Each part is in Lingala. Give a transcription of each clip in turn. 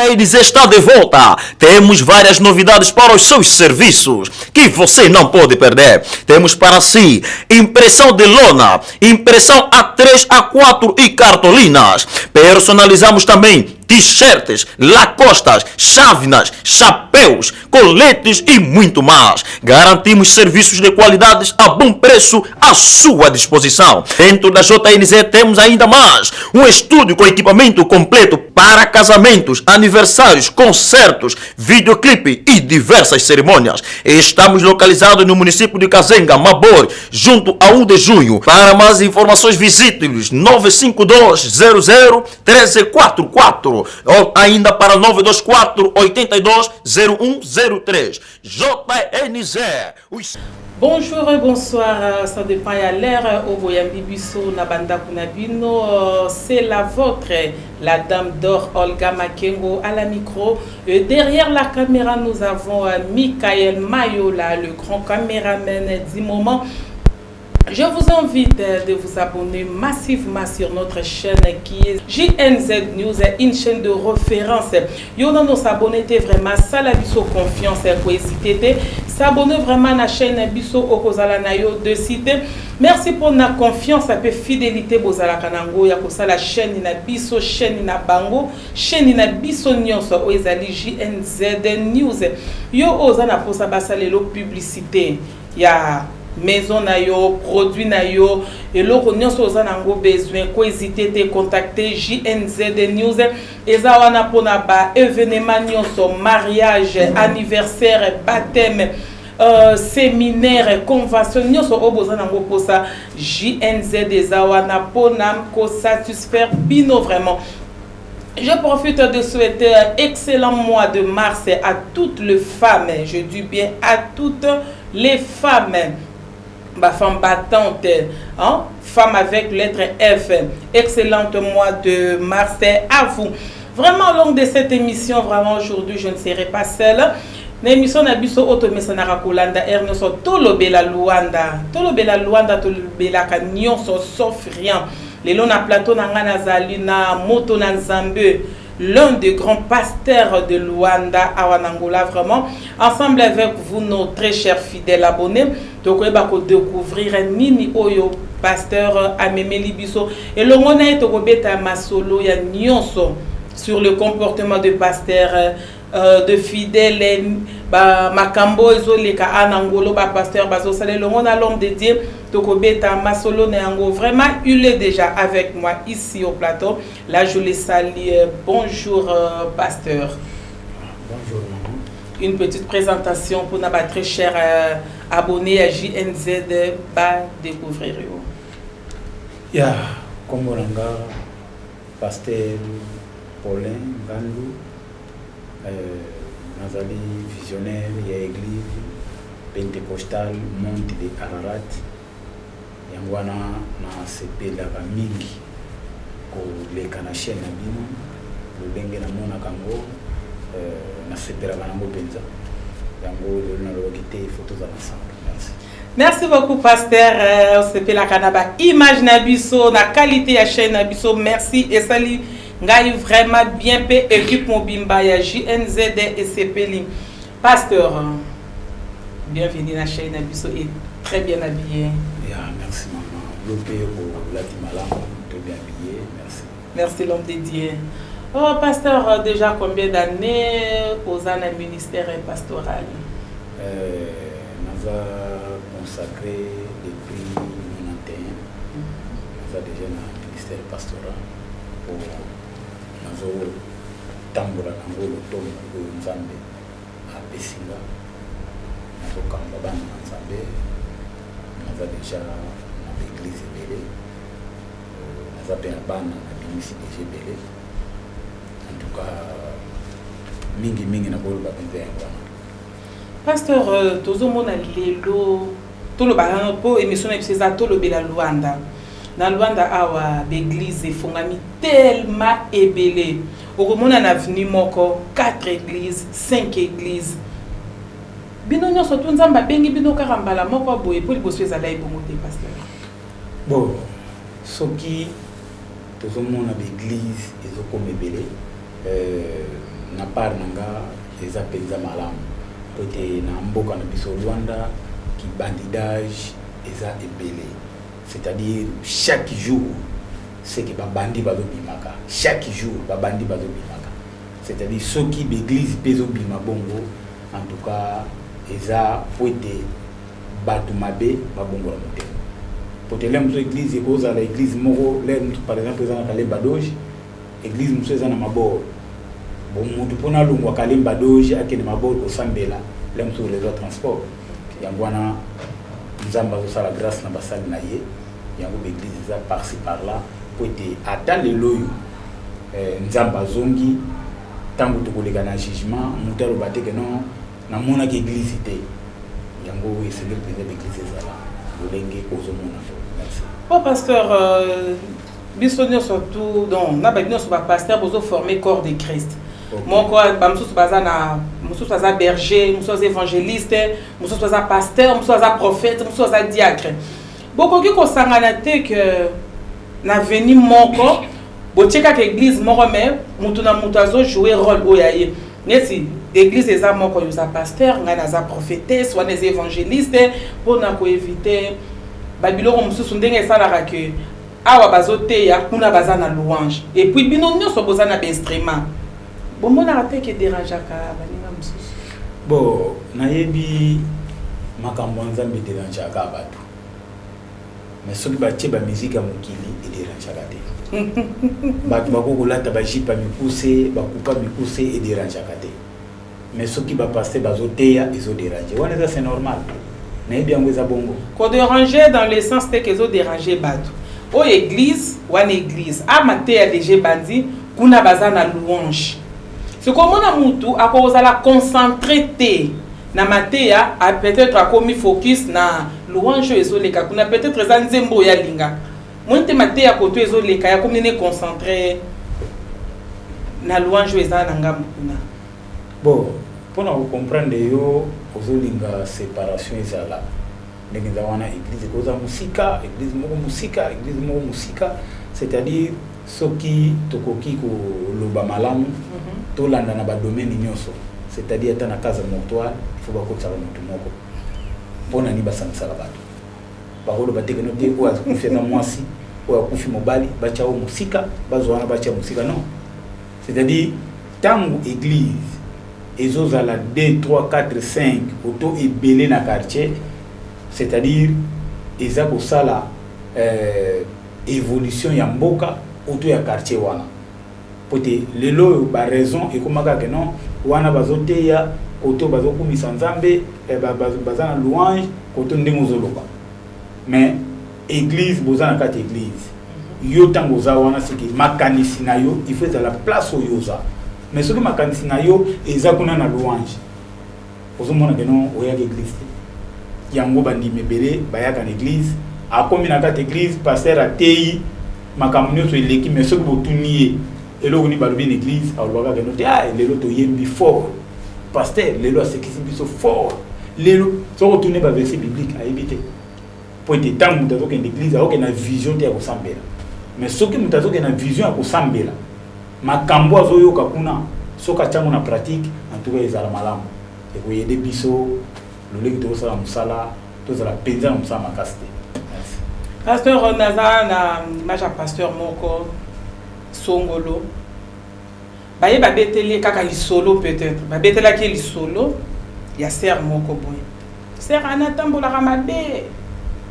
JNZ está de volta. Temos várias novidades para os seus serviços que você não pode perder. Temos para si impressão de lona, impressão A3, A4 e cartolinas. Personalizamos também t-shirts, lacostas, chávenas, chapéus, coletes e muito mais. Garantimos serviços de qualidade a bom preço à sua disposição. Dentro da JNZ temos ainda mais um estúdio com equipamento completo para casamentos, aniversários, concertos, videoclipe e diversas cerimônias. Estamos localizados no município de Cazenga, Mabor, junto a 1 de junho. Para mais informações, visite-nos 952 00 1344 ou ainda para 924 82 0103. JNZ. Os Bonjour et bonsoir, ça dépend à l'heure oyo boyambi biso na bandako na bino, c'est la vôtre, la dame d'or Olga Makengo à la micro. Et derrière la caméra, nous avons Michael Mayola, le grand caméraman du moment. Je vous invite de vous abonner massivement sur notre chaîne qui est JNZ News, une chaîne de référence. Yo nano s'abonner vraiment, ça la biso confiance, ko hésiter. S'abonner vraiment à la chaîne biso okozala na yo déçu te. Merci pour la confiance et fidélité bozalaka nango ya kosala chaîne na biso, chaîne na bango, chaîne na biso nyonso oyo ezali JNZ News. Yo oza na posa basalelo publicité ya maison na yo, produit na yo, eloko nyonso oza nango besoin, kohésiter te, contacter JNZ News. Eza wana mpona ba événement nyonso: mariage, anniversaire, baptême, séminaire, convention, nyonso oyo boza nango mposa, JNZ eza wana mpona kosatisfaire bino vraiment. Je profite de souhaiter un excellent mois de mars à toutes les femmes. Je dis bien à toutes les femmes. Ba femme battante, hein? Femme avec lettre F. Excellente mois de mars à vous. Vraiment, au long de cette émission, vraiment aujourd'hui, je ne serai pas seule. Na émission na biso oyo tomesanaka kolanda heure nyonso, Tolobela Luanda, Tolobela Luanda, tolobelaka nyonso sauf rien. Lelo na plateau na ngai nazali na moto na Nzambe, l'un des grands pasteurs de Luanda awa na Angola. Vraiment, ensemble avec vous, nos très chers fidèles abonnés, tokoyeba kodécouvrir nini oyo pasteur amemeli biso. Elongo na ye tokobeta masolo ya nyonso sur le comportement de pasteur, de fidèle, makambo ezoleka na Angola, bapasteur bazosala. Elongo na l'homme de Dieu tokobeta masolo na yango. Vraiment, il est déjà avec moi ici au plateau. Là, je le salue. Bonjour, pasteur. Bonjour, maman. Une petite présentation pour nos très chers abonnés à JNZ ba découvrir yo. Ya kombo na nga pasteur Paulin Ngandu, nazali visionnaire ya église pentecostale Monte de Ararat. Yango wana nasepelaka mingi koleka na chaîne na bino. Lolenge namonaka yango, nasepelaka nango mpenza. Yango lelo nalobaki te, il faut tozala ensemble. Merci. Merci beaucoup, pasteur. Osepelaka na baimage na biso, na qualité ya chaîne na biso. Merci, esali ngai vraiment bien mpe équipe mobimba ya JNZ esepeli. Pasteur, bienvenue na chaîne na biso et très bien habillé. Ya, merci mama. Yo mpe olati malamu, très bien habillé, merci. Merci, l'homme de Dieu. Oh, pasteur, déjà combien d'années oza na ministère pastoral? Naza consacré depuis 91. Naza déjà na ministère pastoral po nazotambola nango lotomo oyo Nzambe apesi nga. Nazokamba bana na Nzambe. Naza déjà na baeglise ebele. Naza mpe na bana nabimisi déjà ebele. En tout cas, mingimingi nakoloba mpenza yango wana. Pasteur, tozomona lelo, tolobaka mpo émission na biso eza Tolobela Luanda. Na Luanda awa baeglise efongami tellement ebele. Okomona na avenue moko 4 église, 5 église. Bino nyonso to Nzambe abengi bino kaka mbala moko boye? Mpo liboso ezala ebongo te, pasteur. Bon, soki tozomona baeglise ezokoma ebele, Na part na nga, eza mpenza malamu, po ete na mboka na biso Rwanda, kibandidage eza ebele, c'est-à-dire chaque jour c'est que babandi bazobimaka, chaque jour babandi bazobimaka. C'est-à-dire soki baeglise mpe ezobima bongo, en tout cas eza po ete bato mabe babongola motema. Po te le mosusu église ekozala église moko, le mosusu par exemple eza na Kalemba Doge, église mosusu eza na Mabor. Bon, motu mpona alongwa Kalemba Doge akende Mabor kosambela, le mosusu réseau ya transport. Yango wana Nzambe azosala grâce na basali na ye, yango baeglise eza par-ci par-là, po ete ata lelo oyo Nzambe azongi, ntango tokoleka na jugement, moto aloba te ke non, namonaki église te. Yango esengeli mpenza baeglise ezala lolenge ozomona. Merci. Oh pasteur, biso nyonso tu, donc na babi nyonso bapasteur bozoforme corps de Christ. Moko bamosusu baza na, mosusu aza berger, mosusu aza évangéliste, mosusu aza pasteur, mosusu aza prophète, mosusu aza diacre. Bokoki kosangana te ke na veni moko botie kaka église moko, mais mutu na mutu azojoue rôle oyo aye? Neti église eza moko, yo oza pasteur, ngai naza prophétesse, wana eza évangéliste, mpona koevite babiloko mosusu ndenge esalaka ke awa bazoteya, kuna baza na louange, et puis bino nyonso boza na bainstrument. Bomonaka te ke dérangeaka baninga mosusu? Bon, nayebi makambo ya Nzambe ederangeaka bato, mais soki batie bamusique ya mokili, ederangeaka te. Bato bakoki kolata bajupe ya mikuse, bakupa mikuse, ederangeaka te. Mais soki bapasteur bazoteya, ezoderange. Wana eza, c'est normal, nayebi yango eza bongo. Kodéranger dans le sens te ke ezodérange bato oyo église wana, église amateya deja ebandi, kuna baza na louange. Sikoyo omona mutu akozala concentré te na mateya, peut-être akomi focus na louange oyo ezoleka kuna, peut-être eza nzembo oyo alingaka. Moni te mateya koto ezoleka, yakomi ne concentré na louange oyo eza na ngambo kuna. Bon, mpona kocomprendre yo, ozolinga séparation ezala ndenge eza wana, église ekozala mosika, église moko mosika, église moko mosika. C'est-à-dire soki tokoki koloba malamu, tolanda na badomaine nyonso, c'est-à-dire ata na case mortuaire, il faut bakotisaka motu moko. Mpo na nini basangisaka bato? Bakoloba te keno te oyo akufi aza mwasi, oyo akufi mobali, batya oyo mosika, bazwa wana batya mosika. Non, c'est-à-dire ntango église ezozala 2 3 4 5 oto ebele na quartier, c'est-à-dire eza kosala évolution ya mboka oto ya quartier wana. Po te lelo oyo baraison ekomaka ke non, wana bazoteya, koto bazokumisa Nzambe, baza na louange, koto ndenge ozoloba. Mais église, boza na kati église, yo ntango oza wana, seke makanisi na yo il faut ezala place oyo oza. Mais soki makanisi na yo eza kuna na louange, ozomona ke non, oyaka église te. Yango bandimi ebele bayaka na église, akomi na kati église, pasteur ateyi, makambo nyonso eleki, mais soki botuni ye eloko nini balobi na église, alobaka keno te: ah, lelo toyembi fort, pasteur lelo asekisi biso fort. Lelo soki otuni baverset biblique, ayebi te. Po ete ntango moto azokende église, azokende na vision te ya kosambela. Mais soki moto azokende na vision ya kosambela, makambo azoyoka kuna, soki atiango na pratique, en tout cas ezala malamu, ekoyede biso lolenge tokosala mosala, tozala mpenza na mosala makasi te. Merci. Pasteur, naza na image ya pasteur moko songolo, baye babeteli ye kaka lisolo, peut-être babetelaki ye lisolo ya sœur moko boye. Sœur wana atambolaka mabe,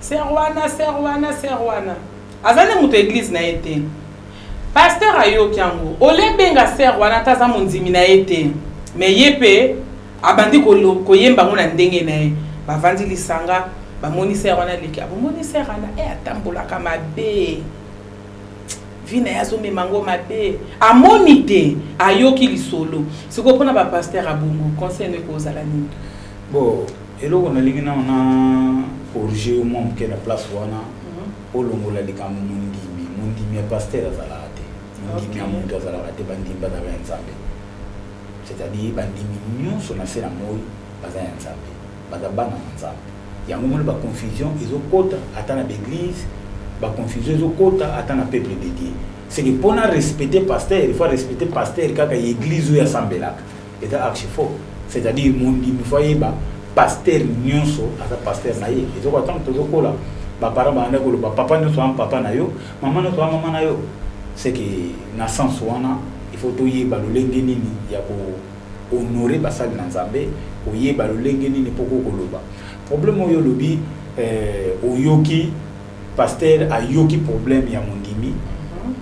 sœur wana, sœur wana, sœur wana aza nde moto église na ye te. Pasteur ayoki yango, olebenga sœur wana ata aza mondimi na ye te, mais ye mpe abandi koyemba yango na ndenge na ye. Bavandi lisanga, bamoni sœur wana aleki, abomoni sœur wana e atambolaka mabe, vie na ye azomema yango mabe. Amoni te, ayoki lisolo. Sikoyo mpona bapasteur abongo, conseil no ekozala nini? Bon, eloko nalingi nano na corrige yo mwa moke na place wana, olongola likambo mondimi. Mondimi ya pasteur azalaka te, mondimi ya moto azalaka te. Bandimi bazalaka ya Nzambe, c'est-à-dire bandimi nyonso na se na moi baza ya Nzambe, baza bana na Nzambe. Yango moni baconfusion ezokota ata na baeglise, baconfusion ezokota ata na peuple de Dieu. C'est que mpona respecter pasteur, il faut respecter pasteur kaka ya église oyo asambelaka. Eza archi faux. C'est-à-dire mondimi faut ayeba pasteur nyonso aza pasteur na ye. Ezokoka ntango tozokola, baparent babanda koloba: papa nyonso aza papa na yo, mama nyonso aza mama na yo. C'est que na sens wana, il faut toyeba lolenge nini ya kohonorer basali na Nzambe, koyeba lolenge nini mpo koloba. Problème oyo olobi, oyoki pasteur ayoki problème ya mondimi,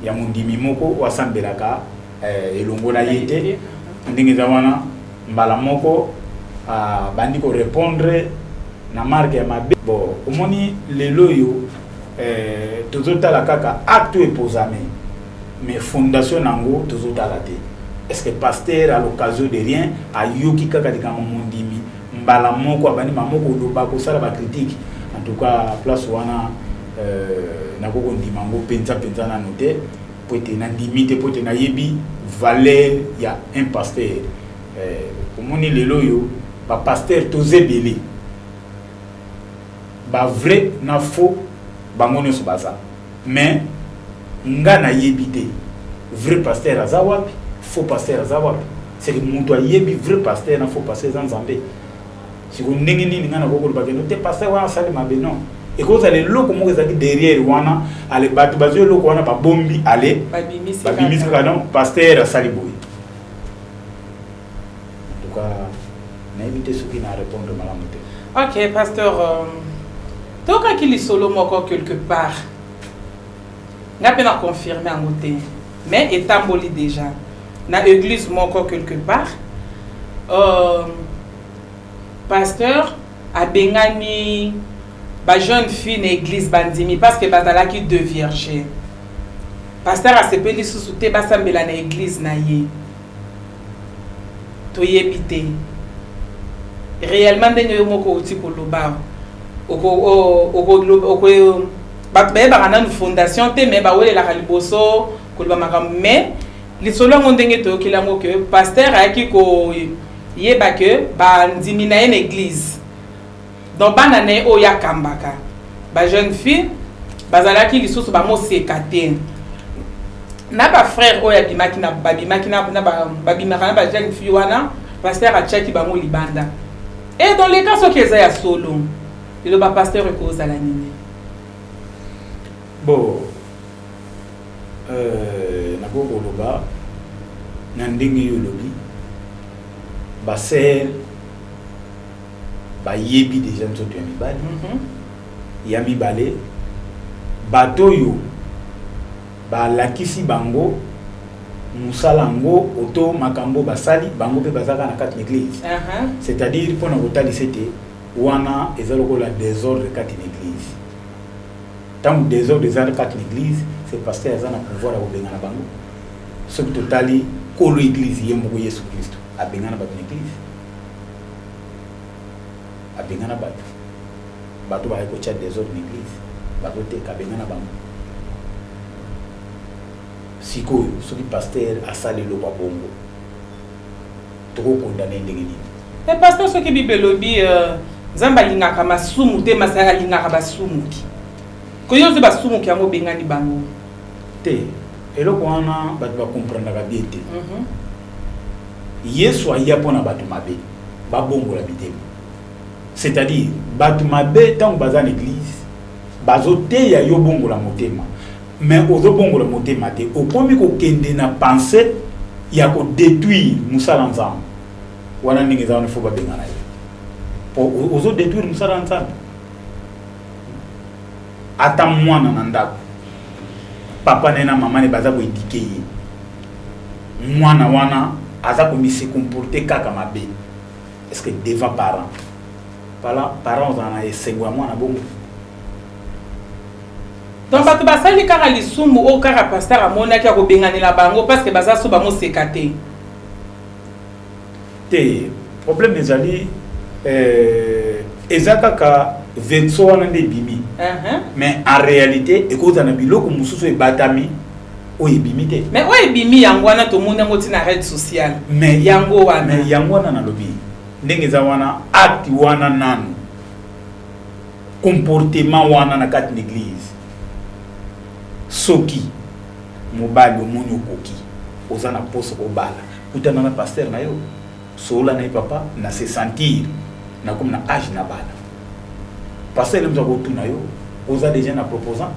ya mondimi moko oyo asambelaka elongo na ye te. Ndenge eza wana, mbala moko abandi korépondre na marque ya mabe. Bon, omoni lelo oyo, tozotala kaka acte oyo eposame, mais fondation nango tozotala te. Est ce que pasteur, à l'occasion de rien, ayoki kaka likambo mondimi, mbala moko abandi mamo koloba, kosala bacritique? En tout cas, place wana, nakoki kondima yango mpenza mpenza nano te, po ete nandimi te, po ete nayebi valeur ya un pasteur. Omoni lelo oyo, bapasteur toza ebele, bavrai na faux, bango nyonso baza. Mais nga nayebi te vrai pasteur aza wapi, faux pasteur aza wapi. C'est que moto ayebi vrai pasteur na faux pasteur eza Nzambe. Siko ndenge nini ngai nakoki koloba kendo te pasteur wana asali mabe? Non, ekozala eloko moko ezalaki derrière wana. Ale, bato bazwi eloko wana, babombi, ale babimisi kaka. Donc pasteur asali boye. En tout cas, nayebi te soki na répondre malamu te. Ok, pasteur, tokaki lisolo moko quelque part, nga mpe na confirme yango te, mais etamboli déjà na église moko quelque part. Pasteur abengani bajeune fille na église, bandimi, parce que bazalaki deux vierge. Pasteur asepeli lisusu te basambela na église na ye. Toyebi te réellement ndenge yo moko outi koloba, bato bayebaka nanu fondation te, mais bawelelaka liboso koloba makambo. Mais lisolo yango, ndenge toyokeli yango, ke pasteur ayaki koyeba ke bandimi na ye na église, donc bana na ye oyo akambaka, bajeune fille, bazalaki lisusu bamoseka te na bafrère oyo abimaki na babimaki na babimaka na bajeune fille wana. Pasteur atiaki bango libanda. Et dans les cas, soki eza ya solo, liloba pasteur ekozala nini? Bon, nakoki koloba na ndenge yo olobi, basœur bayebi déjà nzoto ya mibali. Ya mibale, bato oyo balakisi bango mosala yango oto makambo basali, bango mpe bazaka na kati na église. C'est-à-dire mpona kotalisa ete wana eza lokola désordre kati na église. Ntango désordre eza kati na église, c'est pasteur aza na pouvoir ya kobengana bango. Soki totali kolo église ye moko, Yesu Kristo, abengana bato na église, abengana bato, bato bayaki kotia désordre na église, bazoteka, abengana bango. Sikoyo soki pasteur asali eloko ya bongo, tokokondane ndenge nini? E pasteur, soki Bible elobi Nzambe alingaka masumu te, masala alingaka basumuki, koyo ozwi basumuki yango, obengani bango. Te, eloko wana bato bakomprendaka bien te. Yesu aya mpona bato mabe babongola mitema. C'est-à-dire bato mabe, ntango baza na église, bazoteya yo bongola motema, mais ozobongola motema te, okomi kokende na pensée ya kodétruire mosala Nzambe wana. Ndenge eza wana, faut babengana ye po ozodétruire mosala Nzambe. Ata mwana na ndako, papa na ye na mama ne baza koéduquer ye, mwana wana aza komise comporter kaka mabe, est ce que devant parent, parent ozala na esengo ya mwana bongo? Donc bato basali kaka lisumu oyo kaka pasteur amonaki akobenganela bango parce que baza so bamoseka te. Te, problème ezali, eza kaka version wana nde ebimi. Mais en réalité, ekozala na biloko mosusu ebatami oyo ebimi te. Mais oyo ebimi yango wana, tomoni yango ntina rede sociale. Mais yango wana. Mais yango wana nalobi, ndenge eza wana, acte wana nanu, comportement wana na kati na église, soki Mobali, omoni okoki, oza na poso kobala, kutana na pasteur na yo, solola na ye: "Papa, na se sentir nakomi na âge na bala." Pasteur moto akotuna yo: "Oza déjà na proposant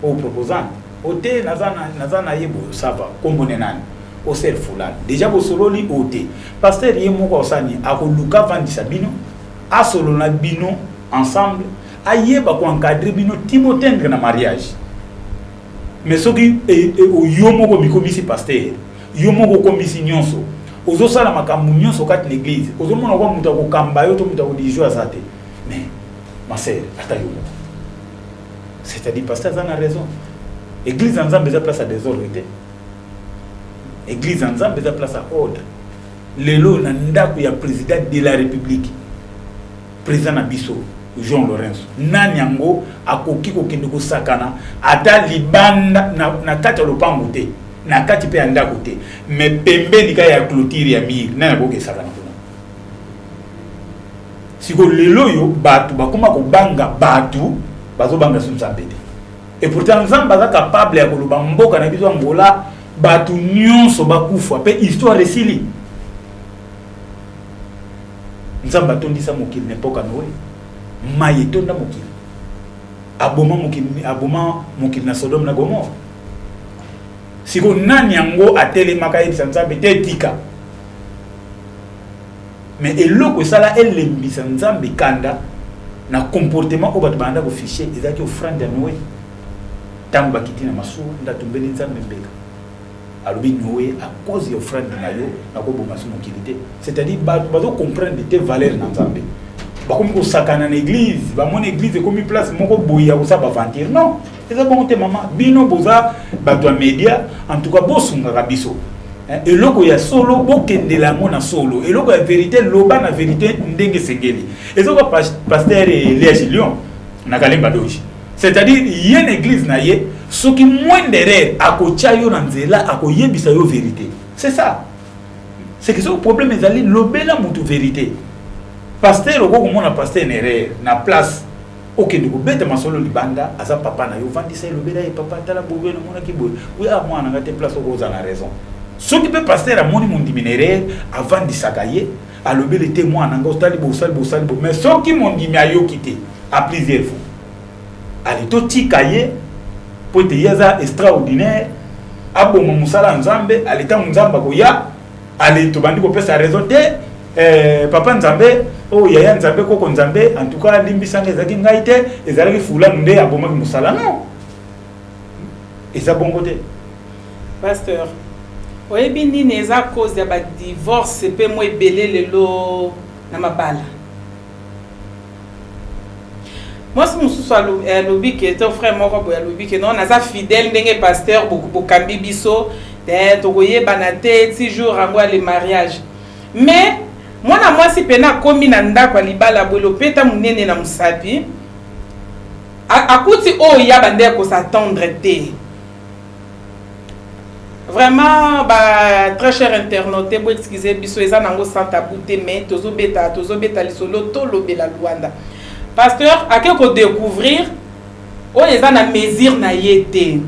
o proposante?" "O te, naza na ye boye." "Ça va, kombo ne nani?" "Oser fulani." Déjà bosololi o te, pasteur ye moko osani akoluka avandisa bino, asolola bino ensemble, ayeba koencadrer bino ti botendre na mariage. Mais soki yo moko mikomisi pasteur, yo moko okomisi nyonso, ozosala makambo nyonso kati na église, ozomona kwa moto akokamba yo to moto akodiriger aza te. Mais ma sœur, ata yo moko, c'est-à-dire pasteur aza na raison. Église ya Nzambe eza place ya désordre te. Église ya Nzambe eza place ya ordre. Lelo na ndako ya président de la République, président na biso Jean Lorenzo, nani yango akoki kokende kosakana ata libanda na kati ya lopango te, na kati mpe ya ndako te, mais pembeni kaka ya clôture ya mur, nani akoki esakana kuna? Siko lelo oyo bato bakóma kobanga bato, bazobanga so Nzambe te. Et pourtant Nzambe aza capable ya koloba mboka na biso Angola, bato nyonso bakufa mpe histoire esili. Nzambe atondisa mokili na epoka Noe, mai etonda mokili, aboma mokili, aboma mokili na Sodome na Gomore. Siko nani yango atelemaka ayebisa Nzambe te etika? Mais eloko esala elembisa Nzambe kanda na comportement oyo bato banda kofiche ezalaki offrande ya Noe. Ntango bakiti na masuwa, nde atumbeli Nzambe mbeka, alobi: "Noe, à cause ya offrande na yo, nakoboma so mokili te." C'est-à-dire bato bazocomprendre te valeur na Nzambe, bakomi kosakana na église, bamoni église ekomi place moko boye ya kosala baventure. Non, eza bongo te. Mama, bino boza bato ya média, en tout cas bosungaka biso. Eloko ya solo, bokendela yango na solo. Eloko ya vérité, loba na vérité ndenge esengeli. Ezoka pasteur Elia Gilion na Kalemba Doge, c'est-à-dire ye na église na ye, soki moindre erreur, akotya yo na nzela, akoyebisa yo vérité. C'est ça, c'est que soki problème ezali, lobela motu vérité. Pasteur, okoki komona pasteur na erreur na place, okende kobeta masolo libanda. Aza papa na yo, ovandisa, elobela ye: "Papa, tala boye, namonaki boye." "Oyo a mwana nga te." Place oko ozala na raison. Soki mpe pasteur amoni mondimi na erreur, avandisaka ye, alobeli te: "Mwana nga, osali boye, osali boye, osali boye." Mais soki mondimi ayoki te à plusieurs fois, ale totika ye po ete ye aza extraordinaire, aboma mosala ya Nzambe. Ale ntango Nzambe akoya, ale tobandi kopesa raison te: "Papa Nzambe oyo, oh, yaya Nzambe, koko Nzambe, en tout cas alimbisanga, ezalaki ngai te, ezalaki fulanu nde abomaki mosala." Non, eza bongo te. Pasteur, oyebi nini eza cause ya badivorce mpe mo ebele lelo na mabala? Mwasi mosusu alobi ke to frère moko boye alobi ke: "Non, naza fidèle ndenge pasteur bokambi biso te, tokoyebana te ti jour yango ya le mariage." Mais mwana mwasi pene akomi na ndako ya libala boye, lopeta monene na mosapi, akuti oyo ya bande kos'attendre te. Vraiment, ba très cher internaute, bo excuse biso, eza nango sans tabou te, mais tozobeta lisolo, tolobela Lwanda. Pasteur, ake kodécouvrir oyo eza na mesure na ye te.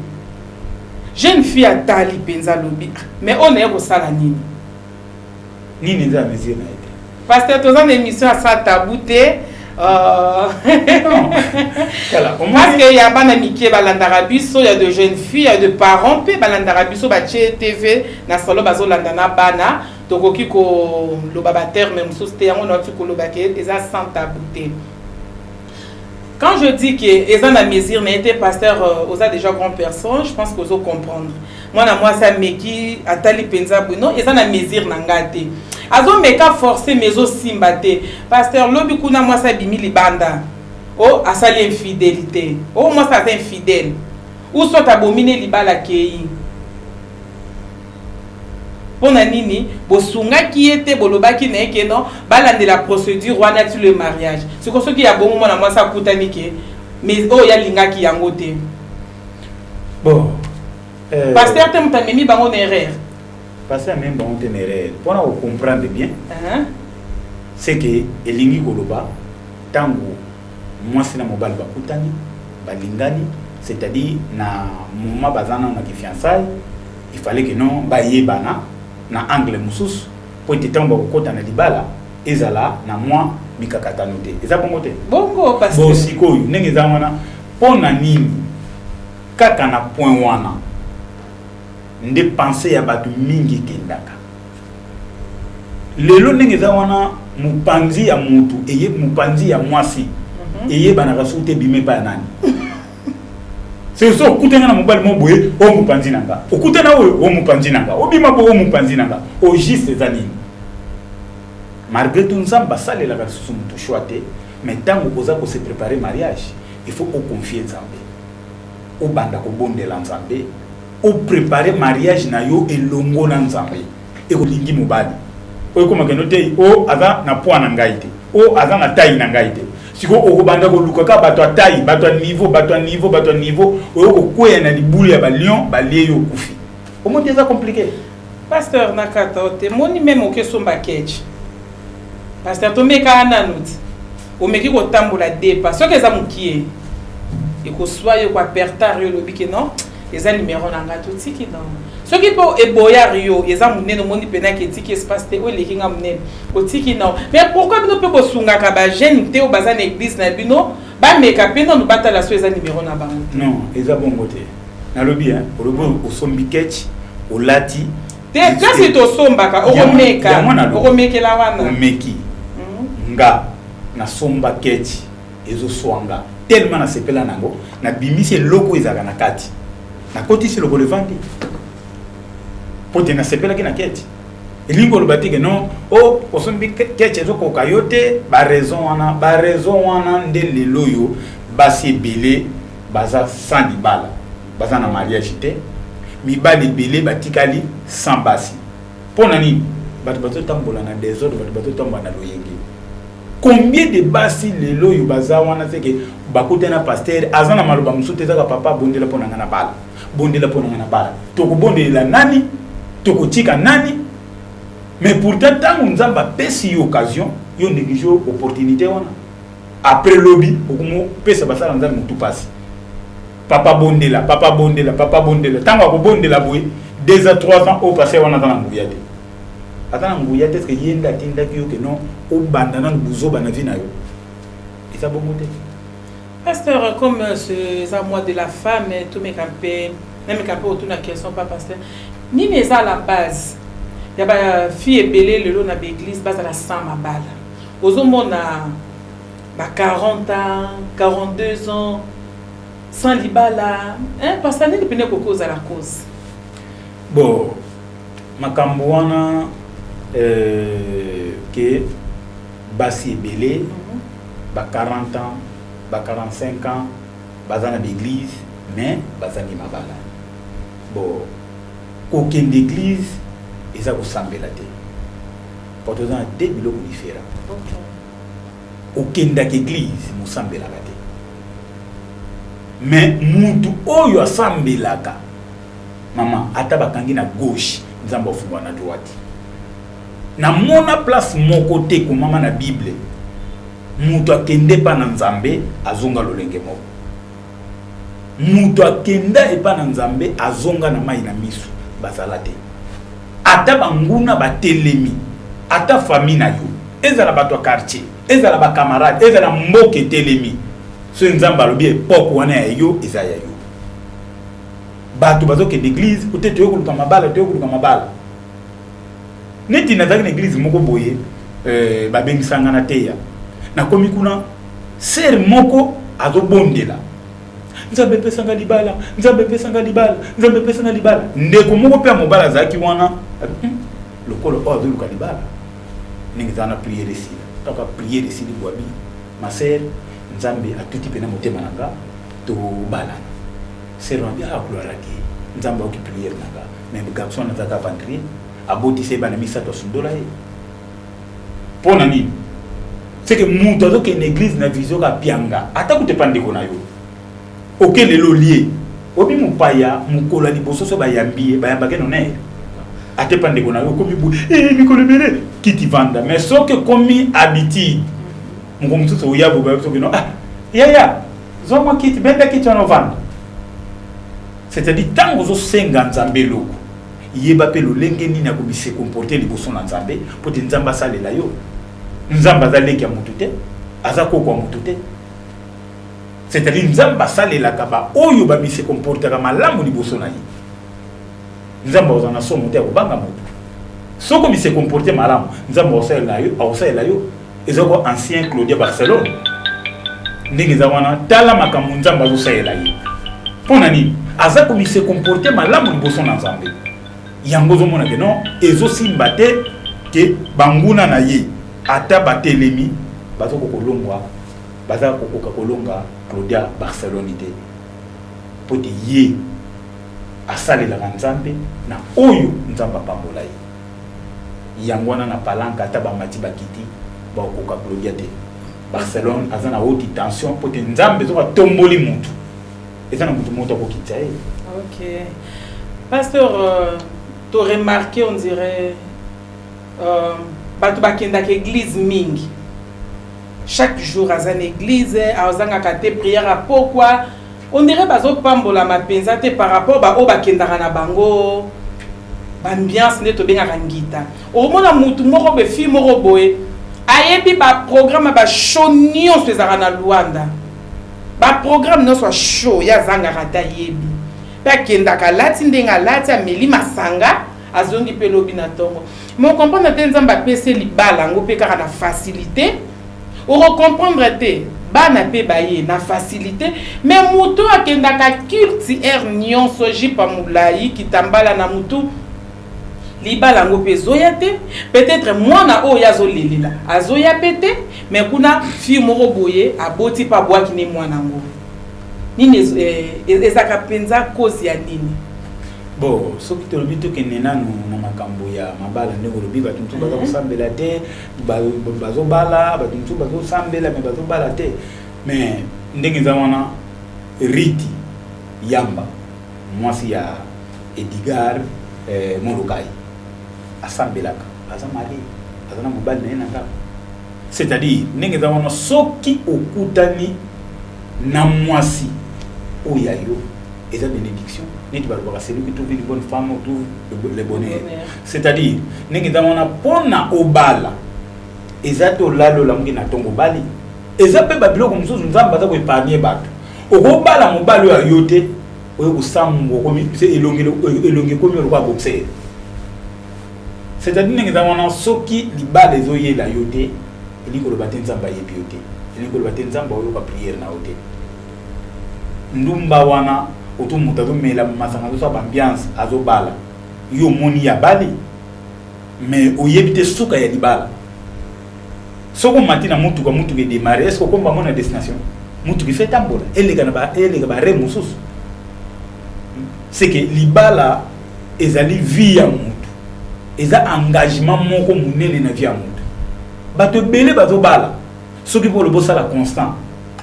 Jeune fille atali mpenza, alobi: "Mais oyo naye kosala nini?" Nini eza na mesure na ye te? Pasteur, toza na émission ya sans tabou te, parce que ya bana mike balandaka biso, ya de jeunes filles, ya de parents mpe balandaka biso, batie TV na salon, bazolanda na bana. Tokoki koloba baterme mosusu te. Yango nauti koloba ke eza sans tabou te. Quand je dis que eza na mesure na ye te, pasteur, oza déjà grand personne, je pense que ozo comprendre. Mwana mwasi ameki, atali mpenza boye: "Non, eza na mesure na nga te." Azomeka force, mais ezosimba te. Pasteur, lobi kuna mwasi abimi libanda, o asali infidélité, o mwasi aza infidèle, ou soit abomi ne libala, akei. Mpo na nini bosungaki ye te? Bolobaki na ye ke non, balandela procédure wana ti le mariage. Siko soki ya bongo, mwana mwasi akutani ke mais oyo alingaki yango te. Bon. Pasteur te moto amemi bango na erreur? Pasteur amemi bango te na erreur. Mpona kocomprendre bien, c'est que elingi koloba ntango mwasi na mobali bakutani, balingani. C'est-à-dire, na moment baza nano na kifiançailles, il fallait que non, bayebana na angle mosusu, po ete ntango bakokɔta na libala, ezala na mwa mikakatano te. Eza bongo te? Bongo, pasteur. Bon, sikoyo ndenge eza wana, mpo na nini kaka na point wana nde pensée ya bato mingi ekendaka lelo? Ndenge eza wana, mopanzi ya motu eye, mopanzi ya mwasi eyebanaka soki te ebima epai ya nani. So okutanga na mobali mo boye, o mopanzi na nga, okutana oyo, o mopanzi na nga, obima boye, o mopanzi na nga. Au juste eza nini? Malgré tout, Nzambe asalelaka lisusu motu choix te, mais ntango oza kose préparer mariage, il faut oconfier Nzambe, obanda kobondela Nzambe, oprépare mariage na yo elongo na Nzambe. Ekolingi mobali oyo ekomaka te o aza na poids na ngai te, o aza na taille na ngai te. Sikoyo okobanda koluka kaka bato ya taille, bato ya niveau, bato ya niveau, bato ya niveau. Oyo kokweya na libulu ya balion, balie yo, okufi. Omoni, eza compliqué. Pasteur, na kata o te, moni même okesomba ketch, pasteur, tomekaka nanu ti omeki kotambola depa. Soki eza mokie, ekoswa yo koapertar yo, olobi ke non, eza numero na ngai, totiki. Non, soki mpo eboyar yo, eza monene, omoni mpenaki etiki espace te, oyo eleki nga monene, otiki. Non, mais pourquoi bino mpe bosungaka bajeune te oyo baza na église na bino, bameka mpe nanu, batala so eza numero na bango te? Non, eza bongo te. Nalobi, olobi osombi ketch, olati. Te, place tosombaka, okomeka, okomekela wana. Omeki. Nga nasomba ketch, ezoswanga tellement, nasepela nango, nabimisi eloko ezalaka na kati, nakotisi lokolo, evandi, po te nasepelaki na ketch. Elingi koloba te ke non, o osombi ketch, ezokoka yo te. Baraison wana, baraison wana nde lelo oyo basi ebele baza sans libala, baza na mariage te. Mibali ebele batikali sans basi. Mpo na nini? Bato bazotambola na désordre, bato bazotambola na loyenge. Combien de basi lelo oyo baza wana seke bakutana pasteur, aza na maloba mosusu te, ezaka: "Papa, bondela mpo na nga na bala, bondela mpo na nga na bala." Tokobondelela nani? Tokotika nani? Mais pourtant, ntango Nzambe apesi yo occasion, yo néglige opportunité wana. Après lobi okomopesa basala Nzambe motu pasi: "Papa, bondela, papa, bondela, papa, bondela." Ntango akobondela boye, 2 à 3 ans oyo passé wana, aza na nguya te, aza na nguya te. Est-ce ye nde atindaki yo ke non, obanda nanu buzoba na vie na yo? Eza bongo te. Pasteur, comme c'est mois de la femme, tomeka mpe, nameka mpe otuna question pa pasteur: nini eza la base ya bafille ebele lelo na baeglise bazala sans mabala? Ozomona ba 40 ans, 42 ans sans libala, hein? Pasteur, nini pene ekoki ozala cause? Bon, makambo wana ke basi ebele ba 40 ans, ba 45 ans baza na baeglise mais bazangi mabala, bon, kokende église eza kosambela te, po toza na de biloko différent. Okendaka église, mosambelaka te. Mais mutu oyo asambelaka, mama, ata bakangi na gauche, Nzambe afungwa na droite. Namona place moko te komama na Bible, moto akende epa na Nzambe, azonga lolenge moko. Moto akenda epa na Nzambe, azonga na mai na miso, bazala te. Ata banguna batelemi, ata famille na yo, ezala bato ya quartier, ezala bacamarade, ezala mboka etelemi, soki Nzambe alobi époque wana ya yo, eza ya yo. Bato bazokende église ote, toye koluka mabala, toye koluka mabala. Neti nazalaki na église moko boye, babengisanga na teya. Nakomi kuna, sœur moko azobondela: "Nzambe, epesanga libala, Nzambe, epesanga libala, Nzambe, epesanga libala." Ndeko moko mpe ya mobali azalaki wana, lokolo oyo azoluka libala. Ndenge ezala na prière esila, kaka prière esili, bwabi: "Ma sœur, Nzambe atuti mpena motema na nga, tobalana." Sœur wana: "Ah, gloire à Dieu, Nzambe aoki prière na nga." Mais garçon azalaka aventurier, abotisa ye bana misato, asundola ye. Mpo na nini? C'est que moto azokende église na vision kapianga, ata kutepa ndeko na yo oke lelo olie obi mopaya, mokolo ya liboso so bayambi ye, bayambaki nonere, atepa ndeko na yo, okomi boye, mikolo ebele, kiti vanda. Mais soki ekomi habitude, moko mosusu oya boye, soki no: "Ah, yaya, zwa mwa kiti, benda kiti wana, ovanda." C'est-à-dire, ntango ozosenga Nzambe eloko, yeba mpe lolenge nini akomi se comporter liboso na Nzambe, mpo te Nzambe asalela yo. Nzambe aza leki ya motu te, aza koko ya motu te. C'est-à-dire, Nzambe asalelaka baoyo bami se comportaka malamu liboso na ye. Nzambe akozala na somo te ya kobanga motu. Soki omi se comporte malamu, Nzambe akosalela yo, akosalela yo. Eza ko ancien Claudia Barcelone, ndenge eza wana. Tala makambo Nzambe azosalela ye. Mpo na nini? Aza komi se comporte malamu liboso na Nzambe. Yango ozomona ke non, ezosimba te, ke banguna na ye ata batelemi, baza kokolongwa, baza kokoka kolonga Claudia Barcelone te, mpo te ye asalelaka Nzambe na oyo Nzambe apambola ye. Yango wana na palanka, ata bamati bakiti, bakokoka Claudia te Barcelone. Aza na haute tension, mpo te Nzambe soki atomboli mutu, eza na mutu moko akokitisa ye. Ok, pasteur, to remarqué, on dirait bato bakendaka église mingi, chaque jour aza na église, azangaka te prière ya pokwa. On dirait bazopambolama mpenza te par rapport baoyo bakendaka na bango baambiance nde tobengaka ngita. Okomona mutu moko boye, fille moko boye, ayebi baprogramme ya bashow nyonso ezalaka na Luanda, baprogramme nyonso ya show, ye azangaka te, ayebi mpe akendaka, alati ndenge alati, ameli masanga, azongi mpe lobi na ntongo. Mais ocomprendre te, Nzambe apesi libala yango mpe kaka na facilité. Okocomprendre te, bana mpe baye na facilité. Mais moto akendaka culte heure nyonso, jupe molai, kitambala na mutu, libala yango mpe ezoya te. Peut-être mwana oyo azolelela azoya mpe te. Mais kuna fille moko boye aboti mpe abwaki ne mwana yango. Nini ezalaka mpenza cause ya nini? Bon, soki tolobi, tokende nanu na makambo ya mabala. Ndenge olobi, bato mosusu baza kosambela te, bazobala. Bato mosusu bazosambela me bazobala te. Mais ndenge eza wana, Riti Yamba, mwasi ya Edgar Molokai, asambelaka, aza mariée, aza na mobali na ye na ndako. C'est-à-dire, ndenge eza wana, soki okutani na mwasi oyo ya yo, eza bénédiction. Neti balobaka, celui qui trouve une bonne femme trouve le bonheur. C'est-à-dire, ndenge eza wana, mpona obala, eza te olali, olamuki na ntongo, obali. Eza mpe babiloko mosusu Nzambe aza koépargner bato. Okobala mobali oyo ayo te, oyo kosambwa, elongi ekomi lokola boxer. C'est-à-dire, ndenge eza wana, soki libala ezoyela yo te, elingi koloba te Nzambe ayebi yo te, elingi koloba te Nzambe aoyoka prière na yo te. Ndumba wana oto moto azomela masanga, azosala baambiance, azobala, yo omoni ya bali, mais oyebi te suka ya libala. Soki omati na mutuka, mutuka edémarre, est ce okomba mo na destination? Mutuka ife etambola, eleka na eleka bare mosusu. C'est que libala ezali vie ya mutu, eza engagement moko monene na vie ya mutu. Bato ebele bazobala. Soki mpo olobi osala constant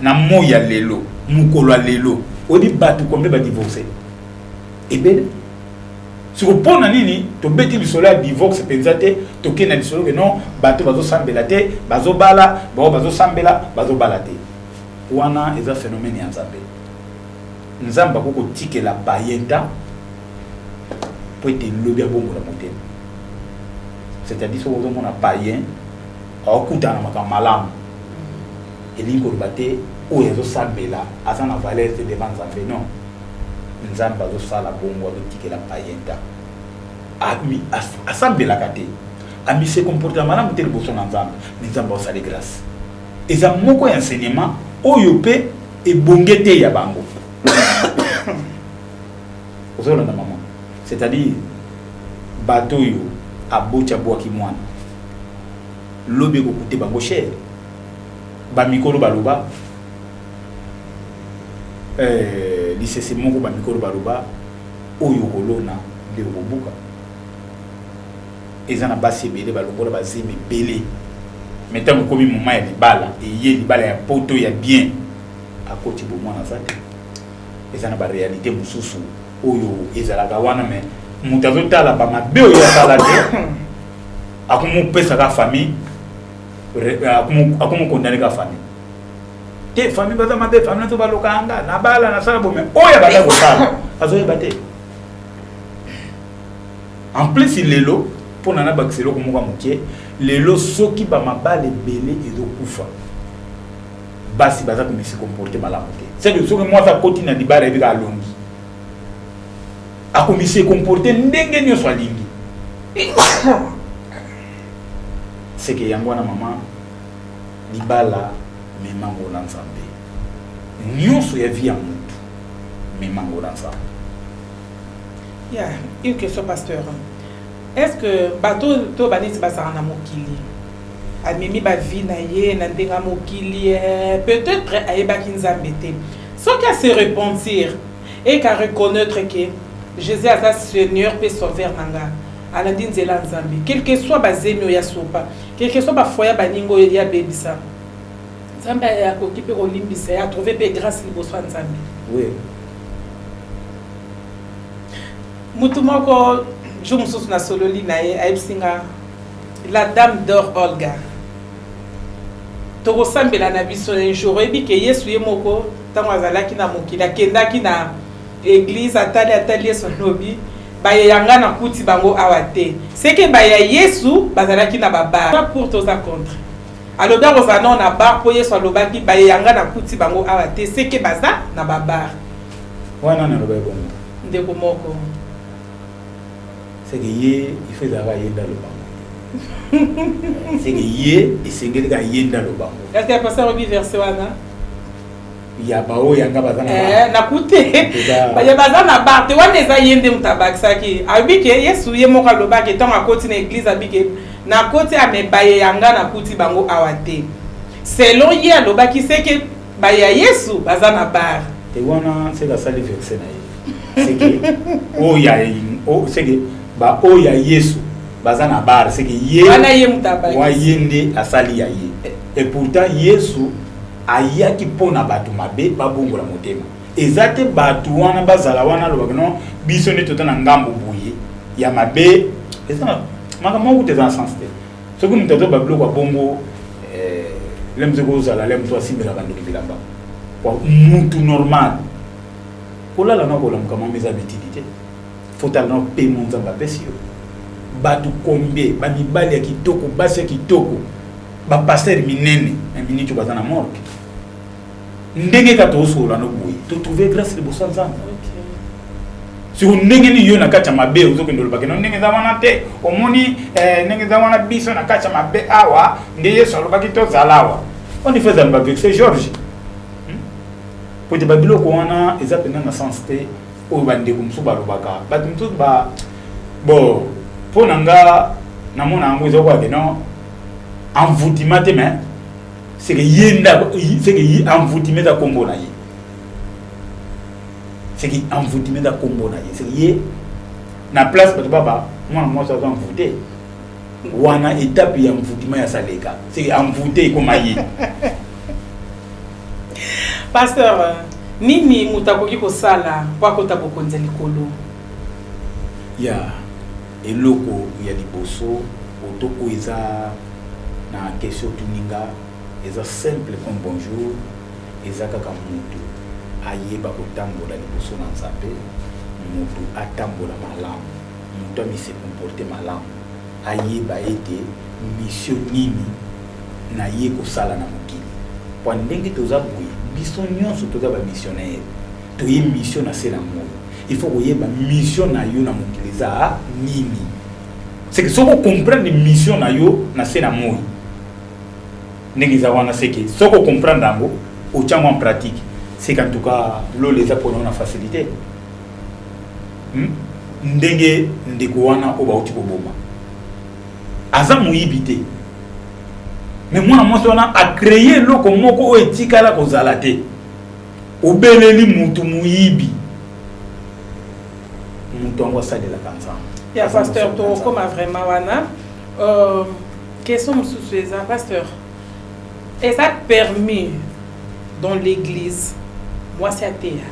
na moi ya lelo, mokolo ya lelo, oyebi bato combien badivorce? Ebele. Siko mpo na nini tobeti lisolo ya divorce mpenza te? Tokei na lisolo ke non, bato bazosambela te bazobala, bao bazosambela bazobala te. Wana eza phénomène ya Nzambe. Nzambe akoki kotikela bayenta mpo ete lobi abongola motema. C'est-à-dire, soki ozomona païen aokutana na makambo malamu, elingi koloba te oyo azosambela aza na valeur te devant Nzambe. Non, Nzambe azosala bongo, azotikela païen ta asambelaka te, ami se comporte malamu te liboso na Nzambe, mais Nzambe aosali grâce. Eza moko ya enseignement oyo mpe ebonge te ya bango. Ozolanda, mama? C'est-à-dire, bato oyo aboti, abwaki mwana, lobi ekokute bango cher. Bamikolo baloba lisese moko, bamikolo baloba: oyo okolona nde okobuka. Eza na basi ebele balongola bazemi ebele, mais ntango ekomi moma ya libala, eye libala ya poto ya bien, akoti bomwana aza te. Eza na baréalité mosusu oyo ezalaka wana, mais moto azotala bamabe oyo asala te, akomopesaka famille, akomokondane ka famille te. Te, famille baza mabe, famille nazo baloka nga, nabala nasala bome. Oyo abanda kosala azoyeba te. En plus lelo mpona nabakisa eloko moko ya moke, lelo soki bamabala ebele ezokufa, basi baza komisi comporter malamu te. C'est que soki mwasi akoti na libala, yebi kaka alongi, akomisi comporter ndenge nyonso alingi. Seke yango wana, mama, libala memango na Nzambe. Nyonso ya vie ya mutu, memango na Nzambe. Yeah, une question, pasteur. Est-ce que bato to baneti bazalaka na mokili, amemi bavie na ye na ndenge ya mokili, peut-être ayebaki Nzambe te, soki ase repentir et ka reconnaître que Jésus aza Seigneur mpe Sauveur na nga, alandi nzela ya Nzambe, quel que soit bazemi oyo asopa, quel que soit bafoyer baninga oyo ye abebisa, Nzambe akoki mpe kolimbisa ye, atrouve mpe grâce liboso ya Nzambe? Oui. Mutu moko, jour mosusu nasololi na ye, ayebisi nga: "La dame d'or Olga, tokosambela na biso un jour. Oyebi ke Yesu ye moko, ntango azalaki na mokili, akendaki na église, atali, atali, Yesu alobi: 'Bayeyanga nakuti bango awa te.' Seke baya Yesu bazalaki na babar. Pour toza contre, alobi akozala nao na bar mpo Yesu alobaki: 'Bayeyanga nakuti bango awa te.' Seke baza na babar." Wana nalobaki bongo? Ndeko moko. Seke ye, il faut ezalaka ye nde alobango. Seke ye esengeli kaka ye nde alobango. Est ce que pasteur obi verset wana? Ya baoyo yanga baza na Nakute baya baza na bar te. Wana eza ye nde moto abakisaki. Alobi ke Yesu ye moko alobaki, ntango akoti na église, abi ke nakoti ame baye yanga nakuti bango awa te. Selon ye, alobaki seke baya Yesu baza na bar. Te, wana seke asali verset na ye. Seke oyo ya seke baoyo ya Yesu baza na bar, seke ye wana ye moto abakisi. Wa ye nde asali ya ye. Et pourtant Yesu ayaki mpo na bato mabe babongola motema. Eza te bato wana bazala wana alobaka non, biso nde tota na ngambo boye ya mabe. Eza na makambo moko kuta eza na sens te. Soki moto azoba biloko ya bongo, le mosu ekozala le mosu asimbela bandoki bilamba. Mutu normal kolala na kolamuka, mama, eza bitidi te. Fotala na pemo Nzambe apesi yo. Bato combien, bamibali ya kitoko, basi ya kitoko, bapasteur minene na miniti oyo baza na morgue. Ndenge kaka tozosolola no boye, totrouve grâce liboso ya Nzambe. Siko ndenge nini yo na kati ya mabe ozokende olobaki no ndenge eza wana te? Omoni, ndenge eza wana, biso na kati ya mabe awa nde Yesu alobaki tozala awa. On fait ezala baversets George, Po ete babiloko wana eza mpenza na sens te. Oyo bandeko mosusu balobaka, bato mosusu ba bon, mpo na nga namona yango eza koyake non envoûtement te, mais c'est que ye nda, c'est que ye envoûtement eza kombo na ye. C'est que envoûtement eza kombo na ye. C'est que ye na place bato baba mwana mwasi aza envoûté wana, étape ya envoûtement ya saleka, c'est que envoûté ekoma ye. Pasteur, nini moto akoki kosala mpo akota bokonzi ya likolo? Ya eloko ya liboso oto oyo eza na question otuninga, eza simple comme bonjour. Eza kaka motu ayeba kotambola liboso na Nzambe, motu atambola malamu, motu amise comporte malamu, ayeba ete mission nini na ye kosala na mokili. Po ndenge toza boye, biso nyonso toza bamissionnaire, toye mission na se na moi. Il faut koyeba mission na yo na mokili eza nini. C'est que soki ocomprendre mission na yo na se na moi ndenge eza wana, c'est que soki ocomprendre yango, otia yango en pratique, c'est qu'en tout cas lola eza mpona na facilité. Ndenge ndeko wana oyo bauti koboma aza moyibi te, mais mwana mwasi wana acréer eloko moko oyo etikala kozala te. Obeleli mutu moyibi, mutu yango asalelaka Nzambe. Ya pasteur, tokokoma vraiment wana. Question mosusu eza, pasteur, eza permis dans l'église mwasi ateya?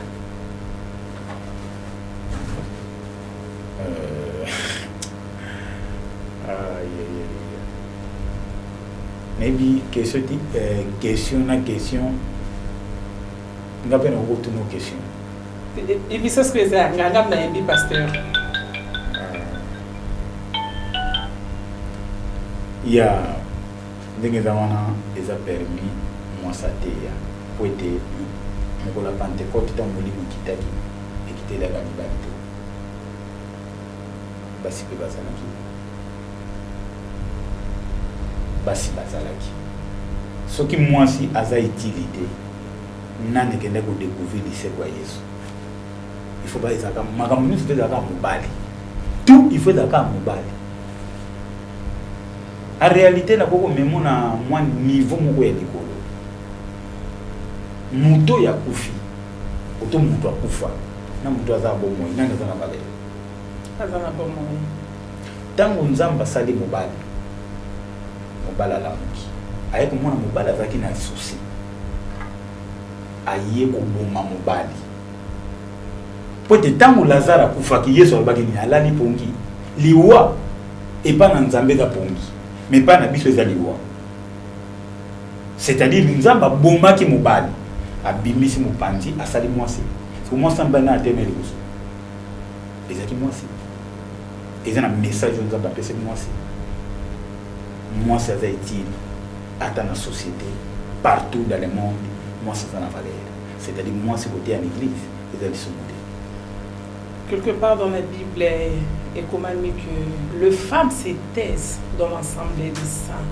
Nayebi question ti question na question. Nga mpe nakokotuna question. Émission soki eza ya nga, nga nayembi pasteur. Ya ndenge eza wana, eza permis mwasi ateya, po ete mokolo ya Pentecôte, ntango Molimo ekitaki, ekitelaka mibali te, basi mpe bazalaki. Basi bazalaki. Soki mwasi aza utile te, nani ekende kodécouvrir liseko ya Yesu? Il faut ezalaka makambo nyonso mpe ezalaka mobali, tout il faut ezalaka mobali. En réalité, nakoki komemo na mwa niveau moko ya likolo. Moto oyo akufi, oto moto akufa na moto aza bomoi, nani aza na valeur? Aza na bomoi. Ntango Nzambe asali mobali, mobali alamuki, aye komona mobali azalaki na souci, aye koboma mobali, po ete ntango Lazare akufaki, Yesu alobaki nini? Alali pongi. Liwa epai na Nzambe eza pongi, mais epai na biso eza liwa. C'est-à-dire Nzambe abomaki mobali, abimisi mopanzi, asali mwasi. Mwasi na mobali na ateme liboso ezalaki mwasi. Eza na message oyo Nzambe apesaki mwasi. Mwasi aza utile ata na société, partout dans le monde mwasi aza na valeur. C'est-à-dire mwasi koteya na église eza lisumu te. Quelque part dans la Bible ekomami que le femme se taise dans l'assemblée des saints.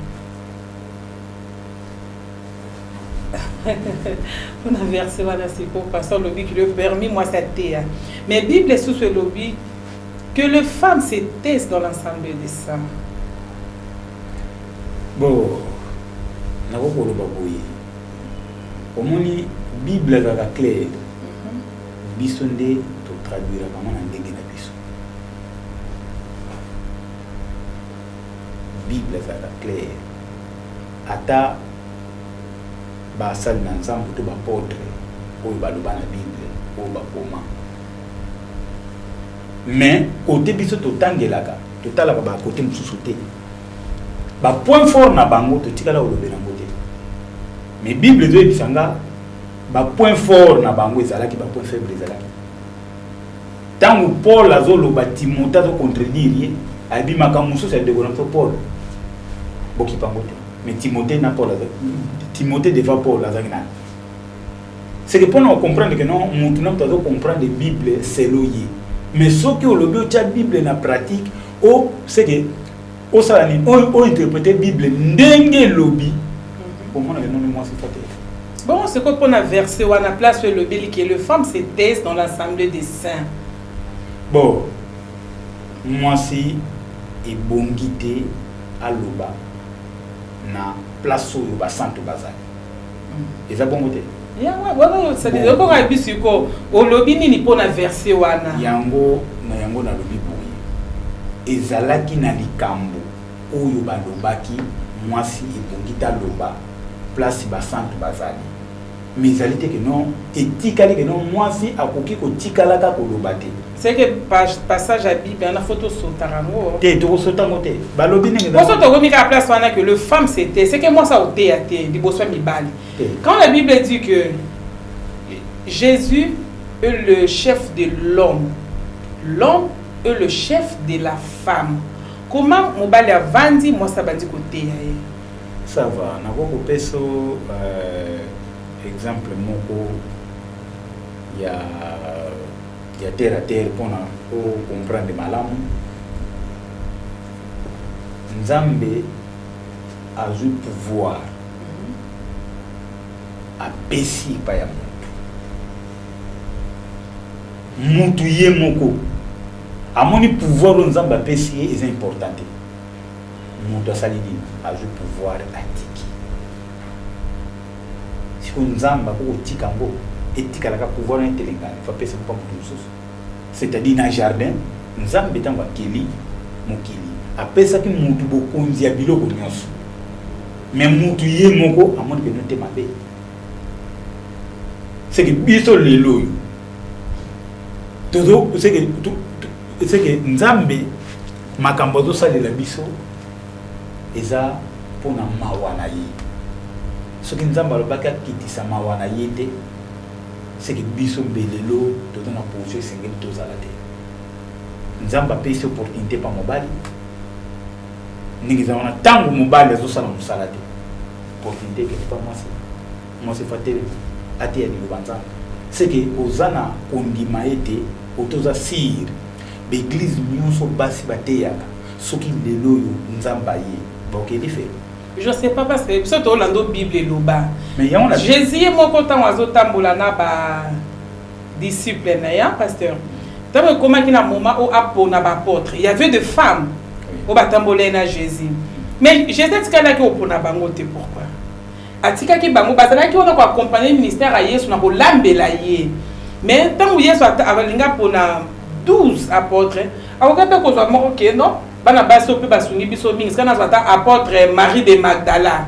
Mpona verset wana sikoyo, pasteur olobi que le permis mwasi ateya, mais Bible esusu elobi que le femme se taise dans l'assemblée des saints. Bon, nakoki koloba boye, omoni, Bible ezalaka claire. Biso nde totraduiraka ngo na ndenge na biso. Bible ezalaka claire. Ata basali na Nzambe to baapôtre oyo baloba na Bible, oyo bakoma, mais kote biso totangelaka, totalaka bakote mosusu te. Bapoint fort na bango, totikala kolobela yango te. Mais Bible ezoyebisa nga bapoint fort na bango ezalaki, bapoint faible ezalaki. Ntango Paul azoloba, Timothée azocontredire ye, ayebi makambo mosusu ya ndeko na biso Paul, bokipa yango te. Mais Timothée na Paul, Timothée devant Paul azalaki nani? C'est que mpona kocomprendre que non, motu na moto azocomprendre Bible selon ye. Mais soki olobi otya Bible na pratique, o c'est que osala nini, ointerpréter Bible ndenge elobi, omonaka nono mwasi fa te. Bon, c'est quoi mpona verset wana, place oyo elobeli que le femme se taise dans l'assemblée des saints? Bon, mwasi ebongi te aloba na place oyo basantu bazali. Eza bongo te? Yango wana okoka biso ko olobi nini mpona verset wana? Yango na yango nalobi boye, ezalaki na likambo oyo balobaki mwasi ebongi te aloba place basantu bazali, mais ezali te ke non, etikali ke non, mwasi akoki kotikalaka koloba te. C'est que passage ya Bible wana, faut tosotaka yango. Te, tokosota yango te. Balobi ndenge poso tokomi kaka place wana que le femme c'était, c'est que mwasi aoteya te liboso ya mibali. Quand la Bible dit que Jésus est le chef de l'homme, l'homme est le chef de la femme, comment mobali avandi, mwasi abandi koteya ye? Ça va, nakoki kopesa exemple moko ya terre à terre mpona ocomprendre malamu. Nzambe azwi pouvoir, apesi epai ya motu. Mutu ye moko amoni pouvoir oyo Nzambe apesi ye eza important te. Moto asali nini? Azwi pouvoir, atiki. Sikoyo Nzambe akoki kotika yango etikalaka pouvoir na etelengana? Faut apesa mpa moto mosusu. C'est-à-dire na jardin, Nzambe ntango akeli mokili, apesaki motu bokonzi ya biloko nyonso, mais mutu ye moko amoni peno te mabe. C'est que biso lelo oyo tozo, c'est que Nzambe makambo azosalela biso eza mpona mawa na ye. Soki Nzambe alobaki akitisa mawa na ye te. C'est que biso mbe lelo toza na position esengeli tozala te. Nzambe apesi opportunité pa mobali ndenge eza wana. Ntango mobali azosala mosala te, opportunité ekende pa mwasi. Mwasi fa telema, ateya liloba Nzambe. C'est que oza na kondima ete otoza sûr baeglise nyonso basi bateyaka, soki lelo oyo Nzambe aye, bakokende felo? Je sais pas, parce que biso tolanda Bible eloba. Mais yango na Jésus ye moko, ntango azotambola na badisciple na ye, pasteur, ntango ekomaki na moment oyo apona baapôtre, il y avait de femmes oyo batambola ye na Jésus, mais Jésus atikalaki opona bango te. Pourquoi atikaki bango? Bazalaki wana koaccompagne ministère ya Yesu na kolambela ye, mais ntango Yesu alingi apona 12 apôtre, akoki mpe kozwa moko ke non, bana basi oyo mpe basungi biso mingi, sika nazwa ata apôtre Marie de Magdala.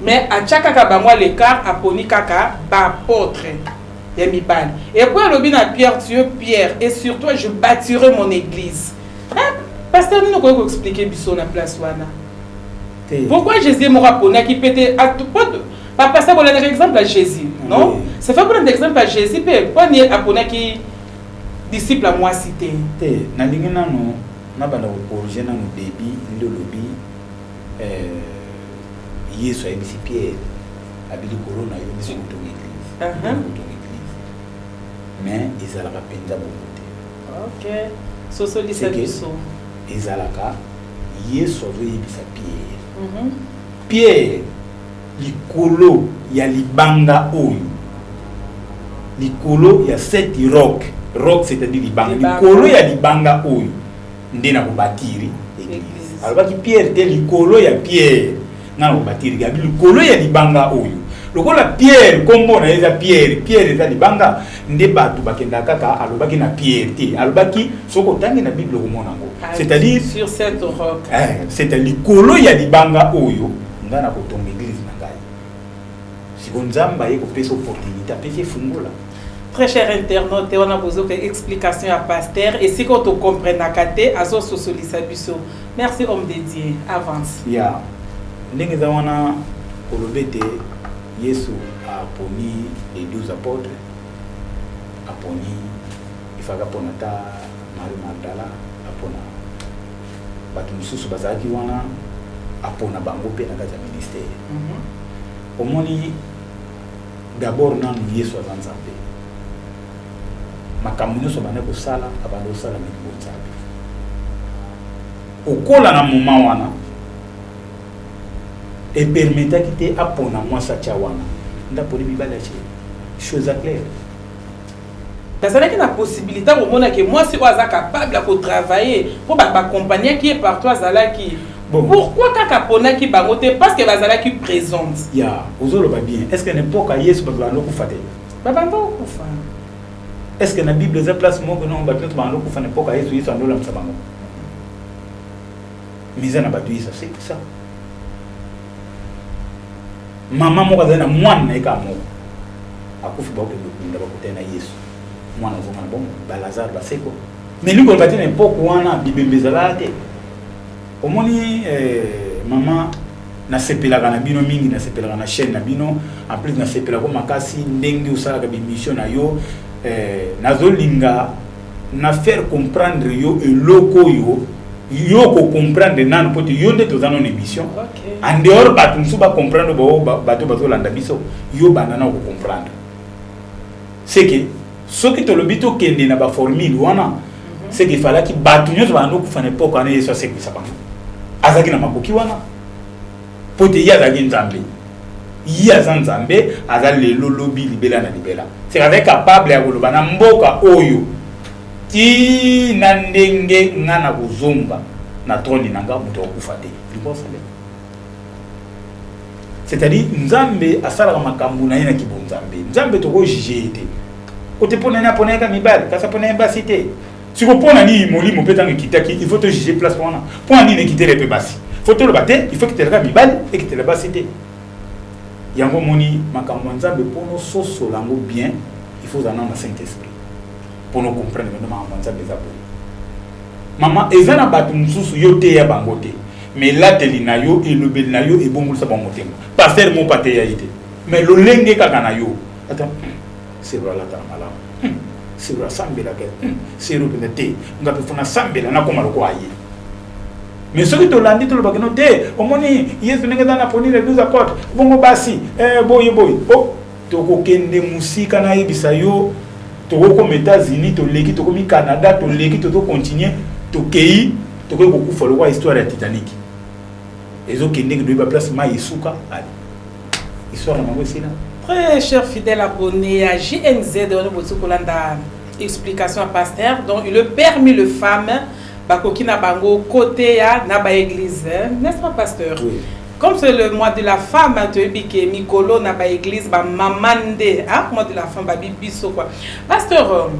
Mais atia kaka bango à l'écart, aponi kaka baapôtre ya mibali. Et puis alobi na Pierre: «Tu es Pierre et sur toi je bâtirai mon église.» Hein? Pasteur, nini okoki koexpliquer biso na place wana? Te. Pourquoi Jésus moko aponaki mpe te? Bapasteur bolandaka exemple ya Jésus, non? Oui. C'est fait bolanda exemple ya Jésus mpe. Mponi aponaki disciple ya mwasi te? Te, nalingi nano nabanda kocorriger nano début nde olobi Yesu ayebisi Pierre, abi likolo na yo biso kotonga église. Kotonga église, mais ezalaka mpenza bongo te. Ok, sosolisa C'est que biso. Ezalaka Yesu azoyebisa Pierre: «Pierre, likolo ya libanga oyo, likolo ya cette roc.» Roc, c'est-à-dire libanga. Libanga. Likolo ya libanga oyo nde na kobâtir église. Église. Alobaki Pierre te likolo ya Pierre nga na kobâtir, abi likolo ya libanga oyo. Lokola Pierre, nkombo na ye eza Pierre, Pierre eza libanga, nde bato bakendaka kaka alobaki na Pierre te. Alobaki, soki otangi na Bible okomona yango. Ah, c'est-à-dire sur cette roc. Eh, c'est likolo ya libanga oyo ngai na kotonga église na ngai. Siko Nzambe aye kopesa opportunité, apesi efungola. Très cher internaute, wana bozoka explication ya pasteur. Esika oyo tokomprenaka te, azososolisa biso. Merci, homme de Dieu, avance. Ya ndenge eza wana, koloba ete Yesu aponi les 12 apôtres, aponi ifaka apona ata Marie Magdala, apona bato mosusu bazalaki wana, apona bango mpe na kati ya ministère. Omoni, d'abord nanu Yesu aza Nzambe. Makambo nyonso abandi kosala, abandi kosala milimo Nzambe. Okola na moment wana epermetaki te apona mwasi atya wana, nde aponi mibali atie. Chose eza claire. Bazalaki na possibilité komonake mwasi oyo aza capable ya kotravailler, mpo bato baaccompagnaki ye partout azalaki. Bon. Pourquoi kaka aponaki bango te? Parce que bazalaki présente. Ya ozoloba bien. Est ce que na époque ya Yesu bato banda kokufa te? Babanda kokufa. Est ce que na Bible eza place moko non bato nyonso banda kokufa na époque ya Yesu, Yesu andolamisa bango? Mais eza na bato Yesu asekisa. Mama moko azali na mwana na ye kaka moko, akufi, bakokende kokunda, bakutani na Yesu, mwana azonga na bongo. Balazare basekwa. Mais lingi koloba te na époque wana bibembe ezalaka te. Omoni, mama, nasepelaka na bino mingi, nasepelaka na chaîne na bino. En plus nasepelako makasi ndenge osalaka bémission na yo. Nazolinga na faire comprendre yo eloko oyo yo kocomprendre nanu, po te yo nde toza nano émission. En dehors bato mosusu bacomprendre, bato bazolanda biso, yo banda na kocomprendre. C'est que soki tolobi tokende na baformule wana, c'est que efalaki bato nyonso banda okufa na époque wana, Yesu asekwisa bango. Azalaki na makoki wana po te ye azalaki Nzambe. Ye aza Nzambe, aza lelo, lobi, libela na libela. C'est azali capable ya koloba na mboka oyo ti na ndenge nga na kozonga na trône na nga, moto akufa te. Likosale, c'est-à-dire Nzambe asalaka makambo na ye na kibonzambe. Nzambe tokojuger ye te ote mpo nani apona yeka mibali kasi apona ye basi te. Siko mpo na nini molimo mpe ntango ekitaki, il faut tojuger place wana, mpo na nini ekitele mpe basi? Faut toloba te il faut ekitelaka mibali, ekitela basi te. Yango omoni, makambo ya Nzambe, mpona ososola yango bien, il faut ozala nano na Saint Esprit mpona ocomprendre bino makambo ya Nzambe eza boye. Mama, eza na bato mosusu yo teya bango te, mais elateli na yo, elobeli na yo ebongolisa bango motema. Pasteur moko ateya ye te, mais lolenge kaka na yo ata. Sœur alataka malamu, Sœur asambelaka, sœur mpenza te, nga mpe fona asambela, nakóma lokola ye. Mais soki tolandi, tolobaki no te, omoni Yesu ndenge eza na poni les 12 apôtres, bongo basi boye boye, o tokokende mosika. Nayebisa yo, tokokoma États-Unis, toleki, tokomi Canada, toleki, tozocontinue, tokei, tokoki kokufa lokola histoire ya Titanic ezokendeki, toyeba place mai esuka, ale histoire na bango esila. Très cher fidèle abonné à JNZ, on est kolanda explication à pasteur. Donc, il permet les femmes, bakoki na bango côté ya na ba église, n'est-ce pas, pasteur? Oui. Comme c'est le mois de la femme, toyebi ke mikolo na ba église ba mama nde, hein, mois de la femme ba biso quoi. Pasteur,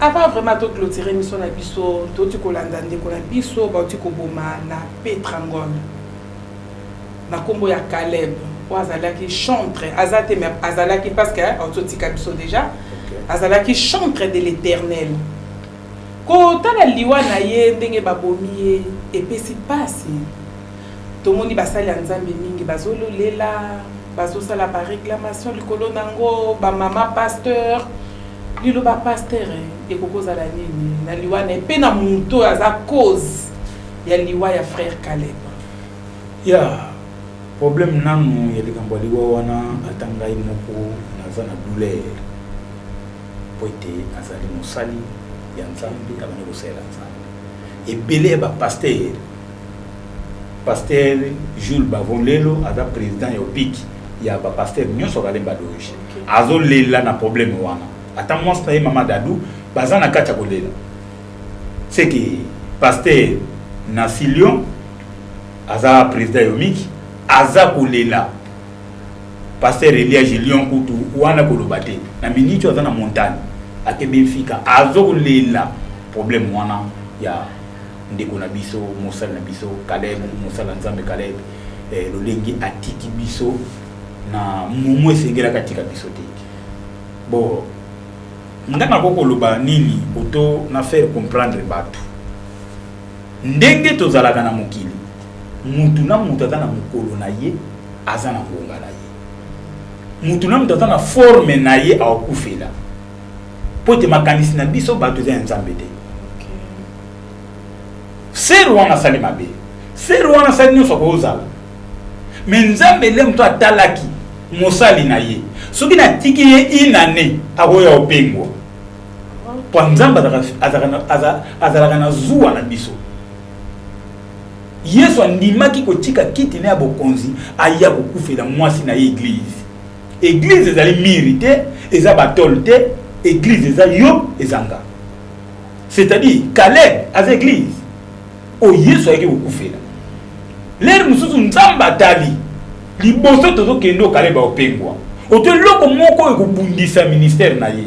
avant vraiment to clôturer mission na biso, toti kolanda ndeko na biso bauti koboma na Petrangol na nkombo ya Caleb, oyo azalaki chantre, aza te, mais azalaki, parce que autotika biso déjà, azalaki chantre de l'Éternel. Kotala liwa na ye, ndenge babomi ye, epesi mpasi. Tomoni basali ya Nzambe mingi bazololela, bazosala baréclamation likolo nango, bamama pasteur. Liloba pasteur ekoki kozala nini na liwa na ye, mpe na moto oyo aza cause ya liwa ya frère Caleb? Ya problème nanu ya likambo ya liwa wana, ata ngai moko naza na douleur, po ete azali mosali ya Nzambe, abandi kosalela Nzambe. Ebele ya bapasteur, pasteur Jules Bavon lelo aza président ya opiki ya bapasteur nyonso balemba doge, azolela na problème wana. Ata mwasi na ye, mama Dadu, baza na kati ya kolela. C'est que pasteur Nasilion aza président ya omiki, aza kolela. Pasteur Elia Gilion kutu wana koloba te, na miniti oyo aza na montagne, ake Benfica, azokolela problème wana ya ndeko na biso, mosali na biso Caleb, mosali ya Nzambe Caleb. Lolenge atiki biso na momo esengelaki atika biso te. Bon, nga nakoki koloba nini oto na faire comprendre bato ndenge tozalaka na mokili? Mutu na mutu aza na mokolo na ye, aza na ngonga na ye. Mutu na mutu aza na forme na ye akufela, po ete makanisi na biso bato eza ya Nzambe te. Sœur wana asali mabe, sœur wana asali nyonso akozala, mais Nzambe le moto atalaki mosali na ye. Soki natiki ye une année, akoya opengwa, po Nzambe azalaka na zuwa na biso. Yesu andimaki kotika kiti na ya bokonzi, aya kokufela mwasi na ye, église. Église ezali mur te, eza batôle te, église eza yo, eza nga. C'est-à-dire Caleb aza église oyo Yesu ayaki kokufela. L'heure mosusu Nzambe atali liboso tozokende, o Caleb aopengwa, oto eloko moko oyo ekobundisa ministère na ye.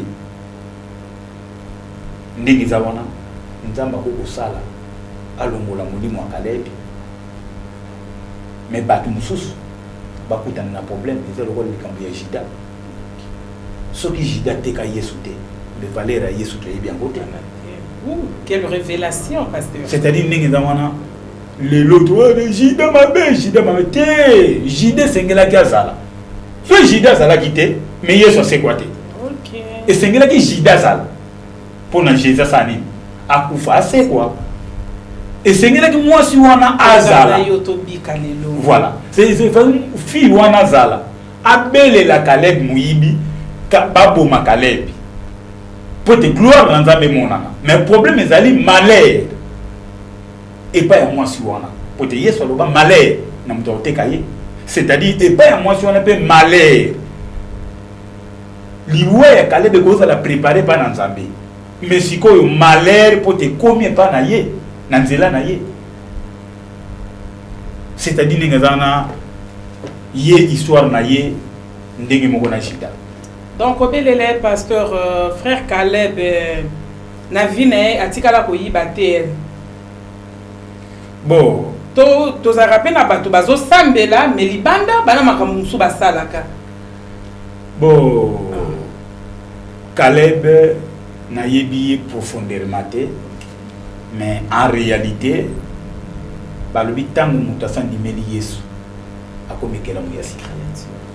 Ndenge eza wana, Nzambe akoki kosala alongola molimo ya Caleb, mais bato mosusu bakutana na problème. Eza lokola likambo ya Juda. Soki Juda ateka Yesu te, mais valeur ya Yesu toyebi yango te. Ouh, quelle révélation, pasteur! C'est-à-dire ndenge eza wana lelo, toyebe Juda mabe, Juda mabe te. Juda esengelaki azala. So Juda azalaki te, mais Yesu asekwa te. Esengelaki Juda azala mpo na Jésus asala nini? Akufa, asekwa. Esengelaki mwasi wana azala. Yo tobika lelo. Voilà, fille wana azala, abelela Caleb moyibi, baboma Caleb po ete gloire na Nzambe emonana. Mais problème ezali malheur epai ya mwasi wana, po ete Yesu aloba malheur na moto akoteka ye. C'est-à-dire epai ya mwasi wana mpe malheur. Liwa ya Kaleb ekozala préparé epai na Nzambe, mais sikoyo malheur po te ekomi epai na ye, na nzela na ye. C'est-à-dire ndenge eza na ye, histoire na ye ndenge moko na Juda. Donc obelele pasteur, frère Caleb, na vie na ye atikala koyiba te? Bon. To tozalaka mpe na bato bazosambela, mais libanda bana makambo mosusu basalaka. Bon, Caleb, nayebi ye profondément te, mais en réalité balobi ntango moto asandimeli Yesu, akomekela mo ya sika.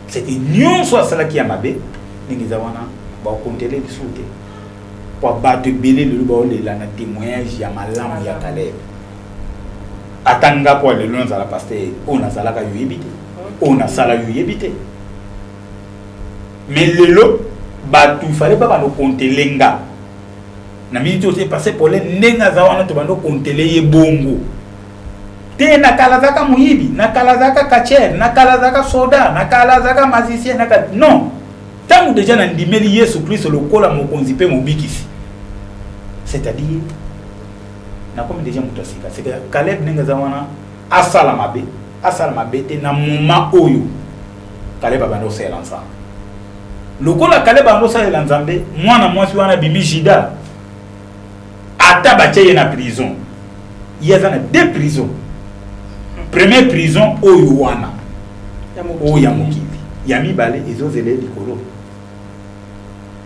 C'était nyonso asalaki ya mabe, ndenge eza wana. Bakontele lisusu te, po bato ebele lelo baolela na témoignage ya malamu ya Caleb. Ata nga po lelo nazala pasteur, oyo nazalaka yo yebi te, oyo nasala yo yebi te. Mais lelo bato fale babanda kontele nga na miniti oyo te, parce pole ndenge aza wana, tobanda kontele ye bongo te. Na kala azalaka moyibi, na kala azalaka catcheur, na kala azalaka soda, na kala azalaka magicien, na kala. Non, ntango déjà nandimeli Yesu Kristo lokola mokonzi mpe mobikisi, c'est-à-dire nakomi déjà moto ya sika. C'est que Caleb ndenge aza wana, asala mabe, asala mabe te, na moment oyo Caleb abandi kosalela Nzambe, lokola Caleb abandi kosalela Nzambe, mwana mwasi wana abimi Juda. Ata batie ye na prison, ye aza na deux prison. Première prison oyo wana oyo ya mokili, ya mibale ezozela ye likolo.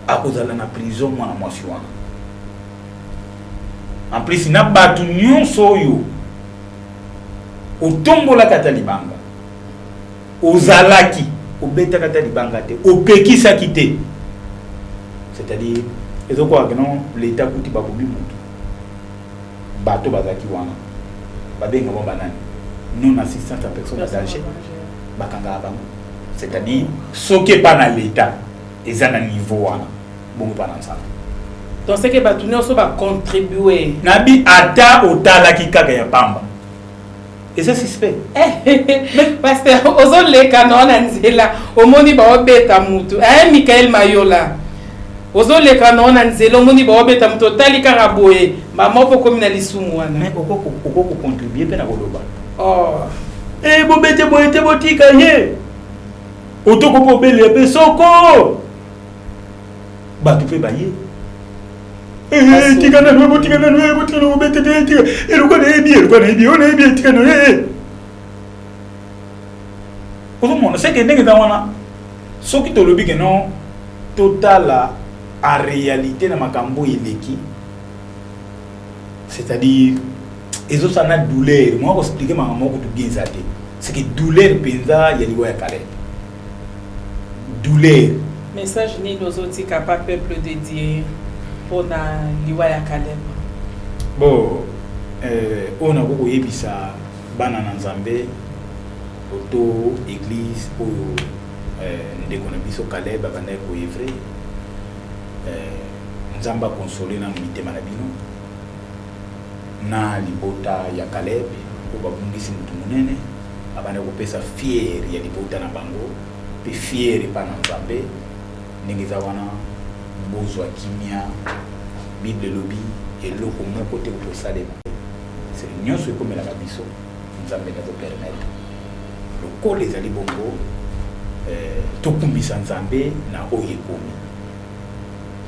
Akozala na prison mwana mwasi wana. En plus, na bato nyonso oyo otombolaka ata libanga, ozalaki obetaka ata libanga te, opekisaki te, c'est-à-dire ezokoka non. Leta kuti babomi motu, bato bazalaki wana, babenga bango banani? Non assistance à personne en danger, bakangaka bango. C'est-à-dire soki epa na leta eza na niveau wana, bongo mpa na Nzambe? Donc c'est que bato nyonso bacontribue. Nabi ata otalaki kaka ya pamba, eza suspect. Pasteur, ozoleka na wana nzela, omoni baobeta mutu, Michael Mayola, ozoleka na wana nzela, omoni baobeta mutu, otali kaka boye, mama mpo okomi na lisumu wana. Mais oko kocontribue mpe na koloba: "Oh." E bobete boye te, botika ye. Otoko mpo obelela mpe soko bato mpe baye: "Eh, tika nanu, botika nanu, botika nanu, bobete te, tika eloko nayebi, eloko nayebi, oyo nayebi, tika nanu." Ozomona seke ndenge eza wana. Soki tolobi ke non, totala en réalité na makambo oyo eleki, c'est-à-dire ezosala na douleur mwa koexpliquer makambo moko kutu bien eza te. C'est que douleur mpenza ya liwa ya Caleb, douleur. Message nini ozotika pa peuple de Dieu mpona liwa ya Caleb? Bon, oyo nakoki koyebisa bana na Nzambe oto église oyo ndeko na biso Caleb abandaki koœuvrer, Nzambe akonsole nano mitema na bino na libota ya Caleb oyo babungisi motu monene abandaki kopesa fierté ya libota na bango mpe fierté epa na Nzambe. Ndenge eza wana, bozwa kimia. Bible elobi eloko moko te kokosalema seke nyonso ekomelaka biso, Nzambe nde azopermettre. Lokola ezali bongo, tokumbisa Nzambe na oyo ekomi,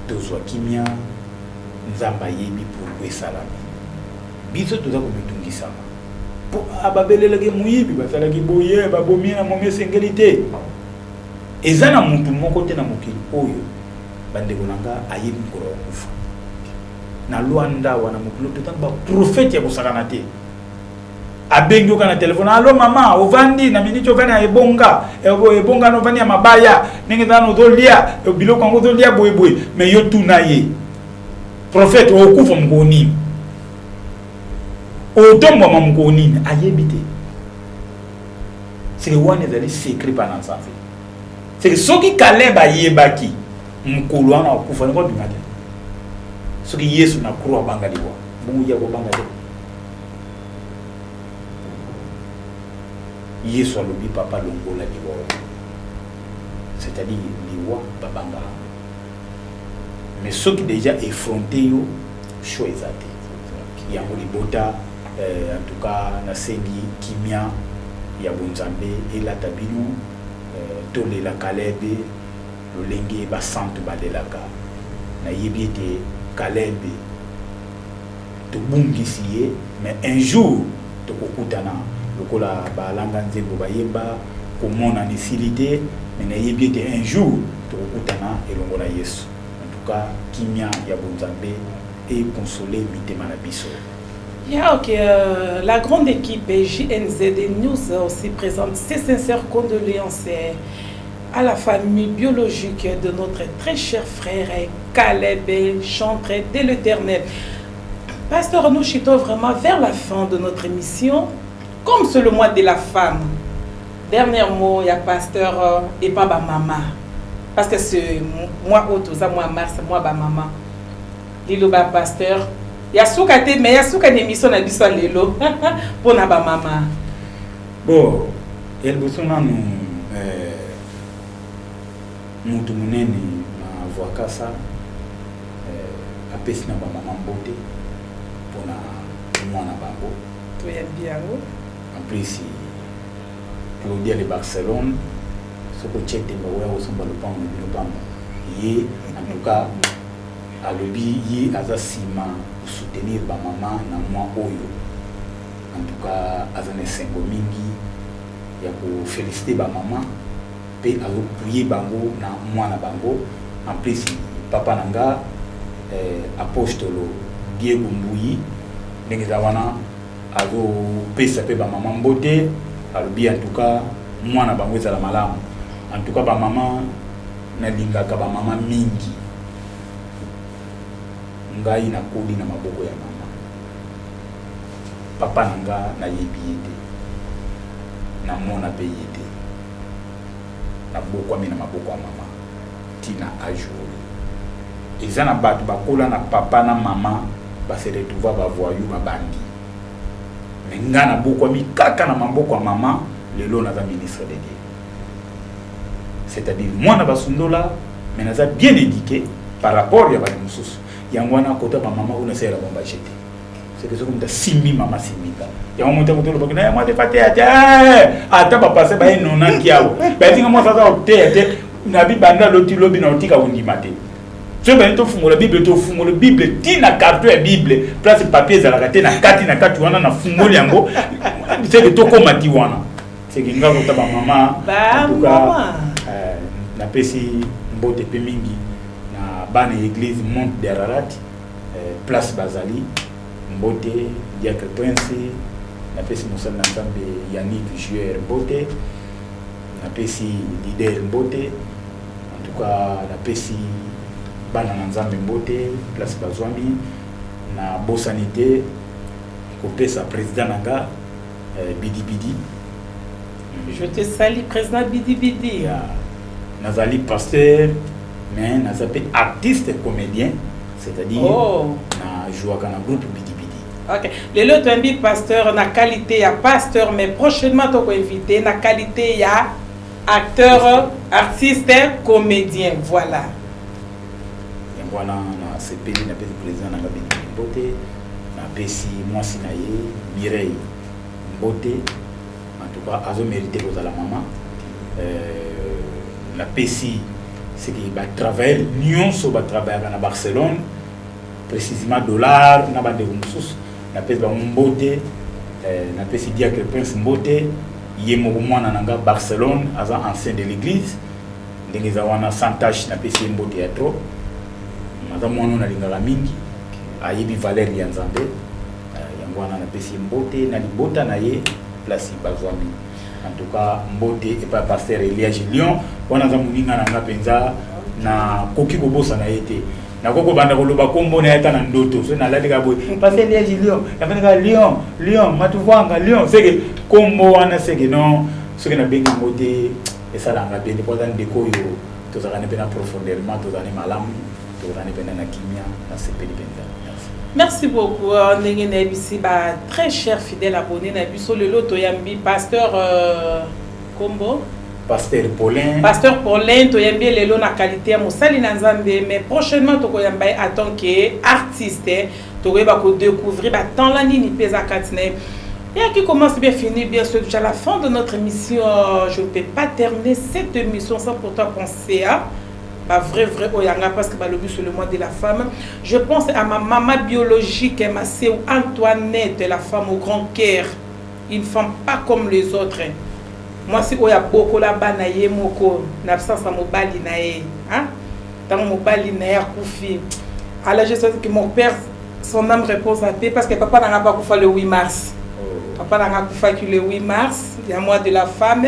tozwa kimia. Nzambe ayebi pourquoi esalami. Biso toza komitungisama mpo babelelaki moyibi, basalaki boye, babomi na momi, esengeli te. Eza na motu moko te na mokili oyo, bandeko na nga, ayebi mokolo ya kokufa. Na Lwanda wana, mokili totanga baprofete ya kosakana te. Abengi oka na telefone: "Alo mama, ovandi na miniti, ovandi na ebonga, ebonga na ovandi ya mabaya, ndenge eza na ozolia biloko yango, ozolia boyeboye." Mais yo tuna ye: "Prophète, okufa mokolo nini? Otombwama mokolo nini?" Ayebi te. Seke wana ezali secret mpa na Nzambe. Seke soki Kaleb ayebaki mokolo wana akufa, ndenge obima te. Soki Yesu na croix abanga liwa, bongo ye akobanga te? Yesu alobi: "Papa, longola liwa oyo." C'est-à-dire liwa babanga, mais soki déjà effronté yo, choix eza te. Yango libota, en tout cas nasengi kimia ya bonzambe elata bino. Tolela Kaleb lolenge basantu balelaka. Nayebi ete Kaleb tobungisi ye, mais un jour tokokutana lokola balanga nzembo bayemba: "Komonana esili te." Mais nayebi ete un jour tokokutana elongo na Yesu. En tout cas, kimia ya bonzambe ekonsole mitema na biso. Yeah, ok. La grande équipe JNZD News aussi présente ses sincères condoléances. à la famille biologique de notre très cher frère Caleb, chantre de l'Éternel. Pasteur, nous chutons vraiment vers la fin de notre émission. Comme c'est le mois de la femme, dernier mot, il y a pasteur et papa maman. Parce que c'est mois oyo, mois mars, mois ba maman. Liloba pasteur, ya suka te, mais ya suka na émission na biso lelo mpona bamama. Bon, ya liboso nanu, mutu monene na voakasa apesi na bamama mbote mpona mwana bango. Toyambi yango. En plus, Claudia de Barcelone, soki otie tembe, oya kosomba lopango na bino pamba. Ye en tout cas alobi ye aza nsima kosoutenir bamama na mwa oyo. En tout cas aza na esengo mingi ya koféliciter bamama mpe azoappuyer bango na mwana bango. En plus, papa na nga apostolo Diego Mbuyi, ndenge eza wana, azopesa mpe bamama mbote. Alobi en tout cas mwana bango ezala malamu. En tout cas bamama, nalingaka bamama mingi. Ngai nakoli na maboko ya mama. Papa na nga nayebi ye te, namona mpe ye te. Nabokwami na maboko ya mama ntina âge oyo. Eza na bato bakola na papa na mama, base retrouva bavoyou, babandi. Mais nga nabokwami kaka na maboko ya mama. Lelo naza ministre de Dieu, c'est-à-dire mwana basundola, mais naza bien éduqué par rapport ya bato mosusu. Yango wana kota bamama oyo nasalela bango bajete seke soki moto asimbi mama, asimbika yango. Moto yango tolobaki na ye mwa te pateya te, ata bapase baye nonanki awa bayetinga mwasi aza koteya te. Na bibanda loti lobi na otika kondima te. Soki bani tofungola Bible, tofungola Bible ntina carton ya Bible, place papier ezalaka te na kati, na kati wana nafungoli yango, seke tokóma ti wana. Seke nga kota bamama, en tout cas napesi mbote mpe mingi na bana ya église Monte de Ararat, place bazali. Mbote diacre Prince, napesi mosali na Nzambe Yannick Juer mbote, napesi leader mbote. En tout cas napesi bana na Nzambe mbote place bazwami. Nabosani te kopesa président na nga Bidibidi. Je te salue, président Bidibidi. Yeah. Nazali pasteur, mais naza mpe artiste comédien, c'est-à-dire najouaka na groupe Bidibidi. Ok, lelo toyambi pasteur na qualité ya pasteur, mais prochainement tokoinvite na qualité ya acteur, artiste comédien, voilà. Yango wana nasepeli, napesi président na nga Bidibidi mbote, napesi mwasi na ye Mireille mbote. En tout cas azomérite kozala mama. Napesi seki batravailleur nyonso batravaillaka na Barcelone, précisément Dollar na bandeko mosusu, napesi bango mbote. Napesi diacre Prince mbote, ye moko mwana na nga Barcelone, aza ancien de l'église, ndenge eza wana sans tache. Napesi ye mbote ya trop. Aza mwana oyo nalingaka mingi, ayebi valeur ya Nzambe. Yango wana napesi ye mbote na libota na ye place bazwami. En tout cas mbote epai pasteur Eliage Lion, wana aza moninga na nga mpenza, nakoki kobosana ye te. Nakoki kobanda koloba kombo na ye ata na ndoto. So nalali kaka boye, pasteur Eliage Lion, yafani kaka Lion, Lion Matuvwanga, Lion, seke kombo wana, seke non, soki nabengi yango te esalanga bien te, po aza ndeko oyo tozalaka ne mpe na profondèrement, tozala ne malamu, tozala ne mpenza na kimia. Nasepeli mpenza, merci. Merci beaucoup. Ndenge nayebisi ba très cher fidèle abonné na biso, lelo toyambi pasteur kombo? Pasteur Paulin. Pasteur Paulin, toyambi ye lelo na qualité ya mosali na Nzambe, mais prochainement tokoyamba ye en tant que artiste. Tokoyeba kodécouvrir batalent nini mpe eza kati na ye. Et qui commence bien finit bien. C'est déjà la fin de notre émission. Je ne peux pas terminer cette émission sans pourtant penser à ba vrai vrai oyanga, parce que balobi sur le mois de la femme. Je pense à ma maman biologique, ma sœur Antoinette, la femme au grand cœur, une femme pas comme les autres. Mwasi oyo abokola bana ye moko na absence ya mobali na ye, hein? Ntango mobali na ye akufi, alors je sais que mon père, son âme repose en paix, parce que papa na nga bakufa le 8 mars. Papa na nga akufaki le 8 mars ya mois de la femme.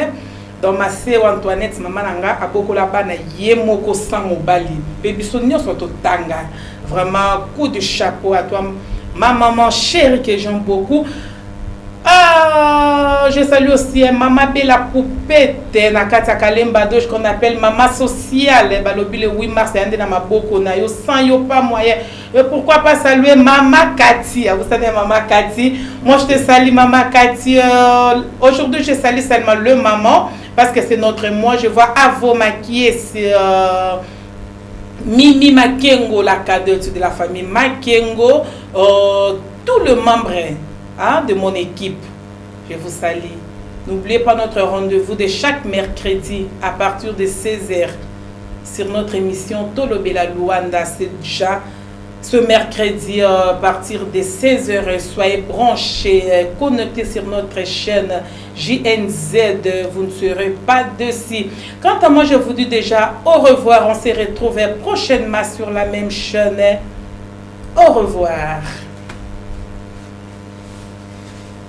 Donc Masewa Antoinette, mama na nga, abokola bana ye moko sans mobali, mpe biso nyonso totanga. Vraiment, coup de chapeau à toi, ma maman chérie que j'aime beaucoup. Ah, je salue aussi hein, Mama Bella Poupette na kati ya Kalemba Doge qu'on appelle Mama Sociale. Balobi le 8 mars yande na maboko na yo, sans yo pas moyen. Et pourquoi pas saluer Mama Cathy? Ah, vous savez Mama Cathy. Moi je te salue, Mama Cathy. Aujourd'hui je salue seulement le maman parce que c'est notre mois. Je vois Avo Makié, c'est Mimi Makengo, la cadette de la famille Makengo, tout le membre, hein, de mon équipe. Je vous salue. N'oubliez pas notre rendez-vous de chaque mercredi à partir de 16h sur notre émission Tolobela Luanda. C'est déjà ce mercredi à partir de 16h. Soyez branchés, connectés sur notre chaîne JNZ. Vous ne serez pas déçus. Quant à moi, je vous dis déjà au revoir. On se retrouve prochainement sur la même chaîne. Au revoir.